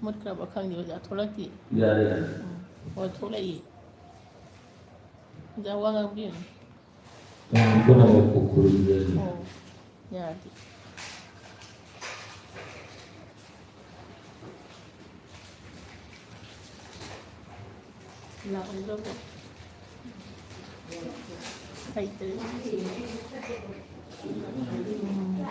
ꯃꯨꯠꯈ꯭ꯔꯕ ꯈꯪꯗꯦ, ꯑꯣꯖꯥ꯫ ꯊꯣꯛꯂꯛꯇꯦ꯫ ꯌꯥꯔꯦ, ꯌꯥꯔꯦ꯫ ꯎꯝ꯫ ꯍꯣꯏ, ꯊꯣꯛꯂꯛꯏ꯫ ꯑꯣꯖꯥ, ꯋꯥ ꯉꯥꯡꯕꯤꯌꯨꯅꯦ꯫ ꯉꯥꯡꯕꯅ ꯃꯈꯣꯛ ꯈꯨꯔꯨꯝꯖꯔꯤ꯫ ꯑꯣ, ꯌꯥꯔꯗꯤ꯫ ꯂꯥꯛꯑꯣꯏꯗ꯭ꯔꯕꯣ? ꯍꯩꯇ꯭ꯔꯦ꯫ ꯎꯝ꯫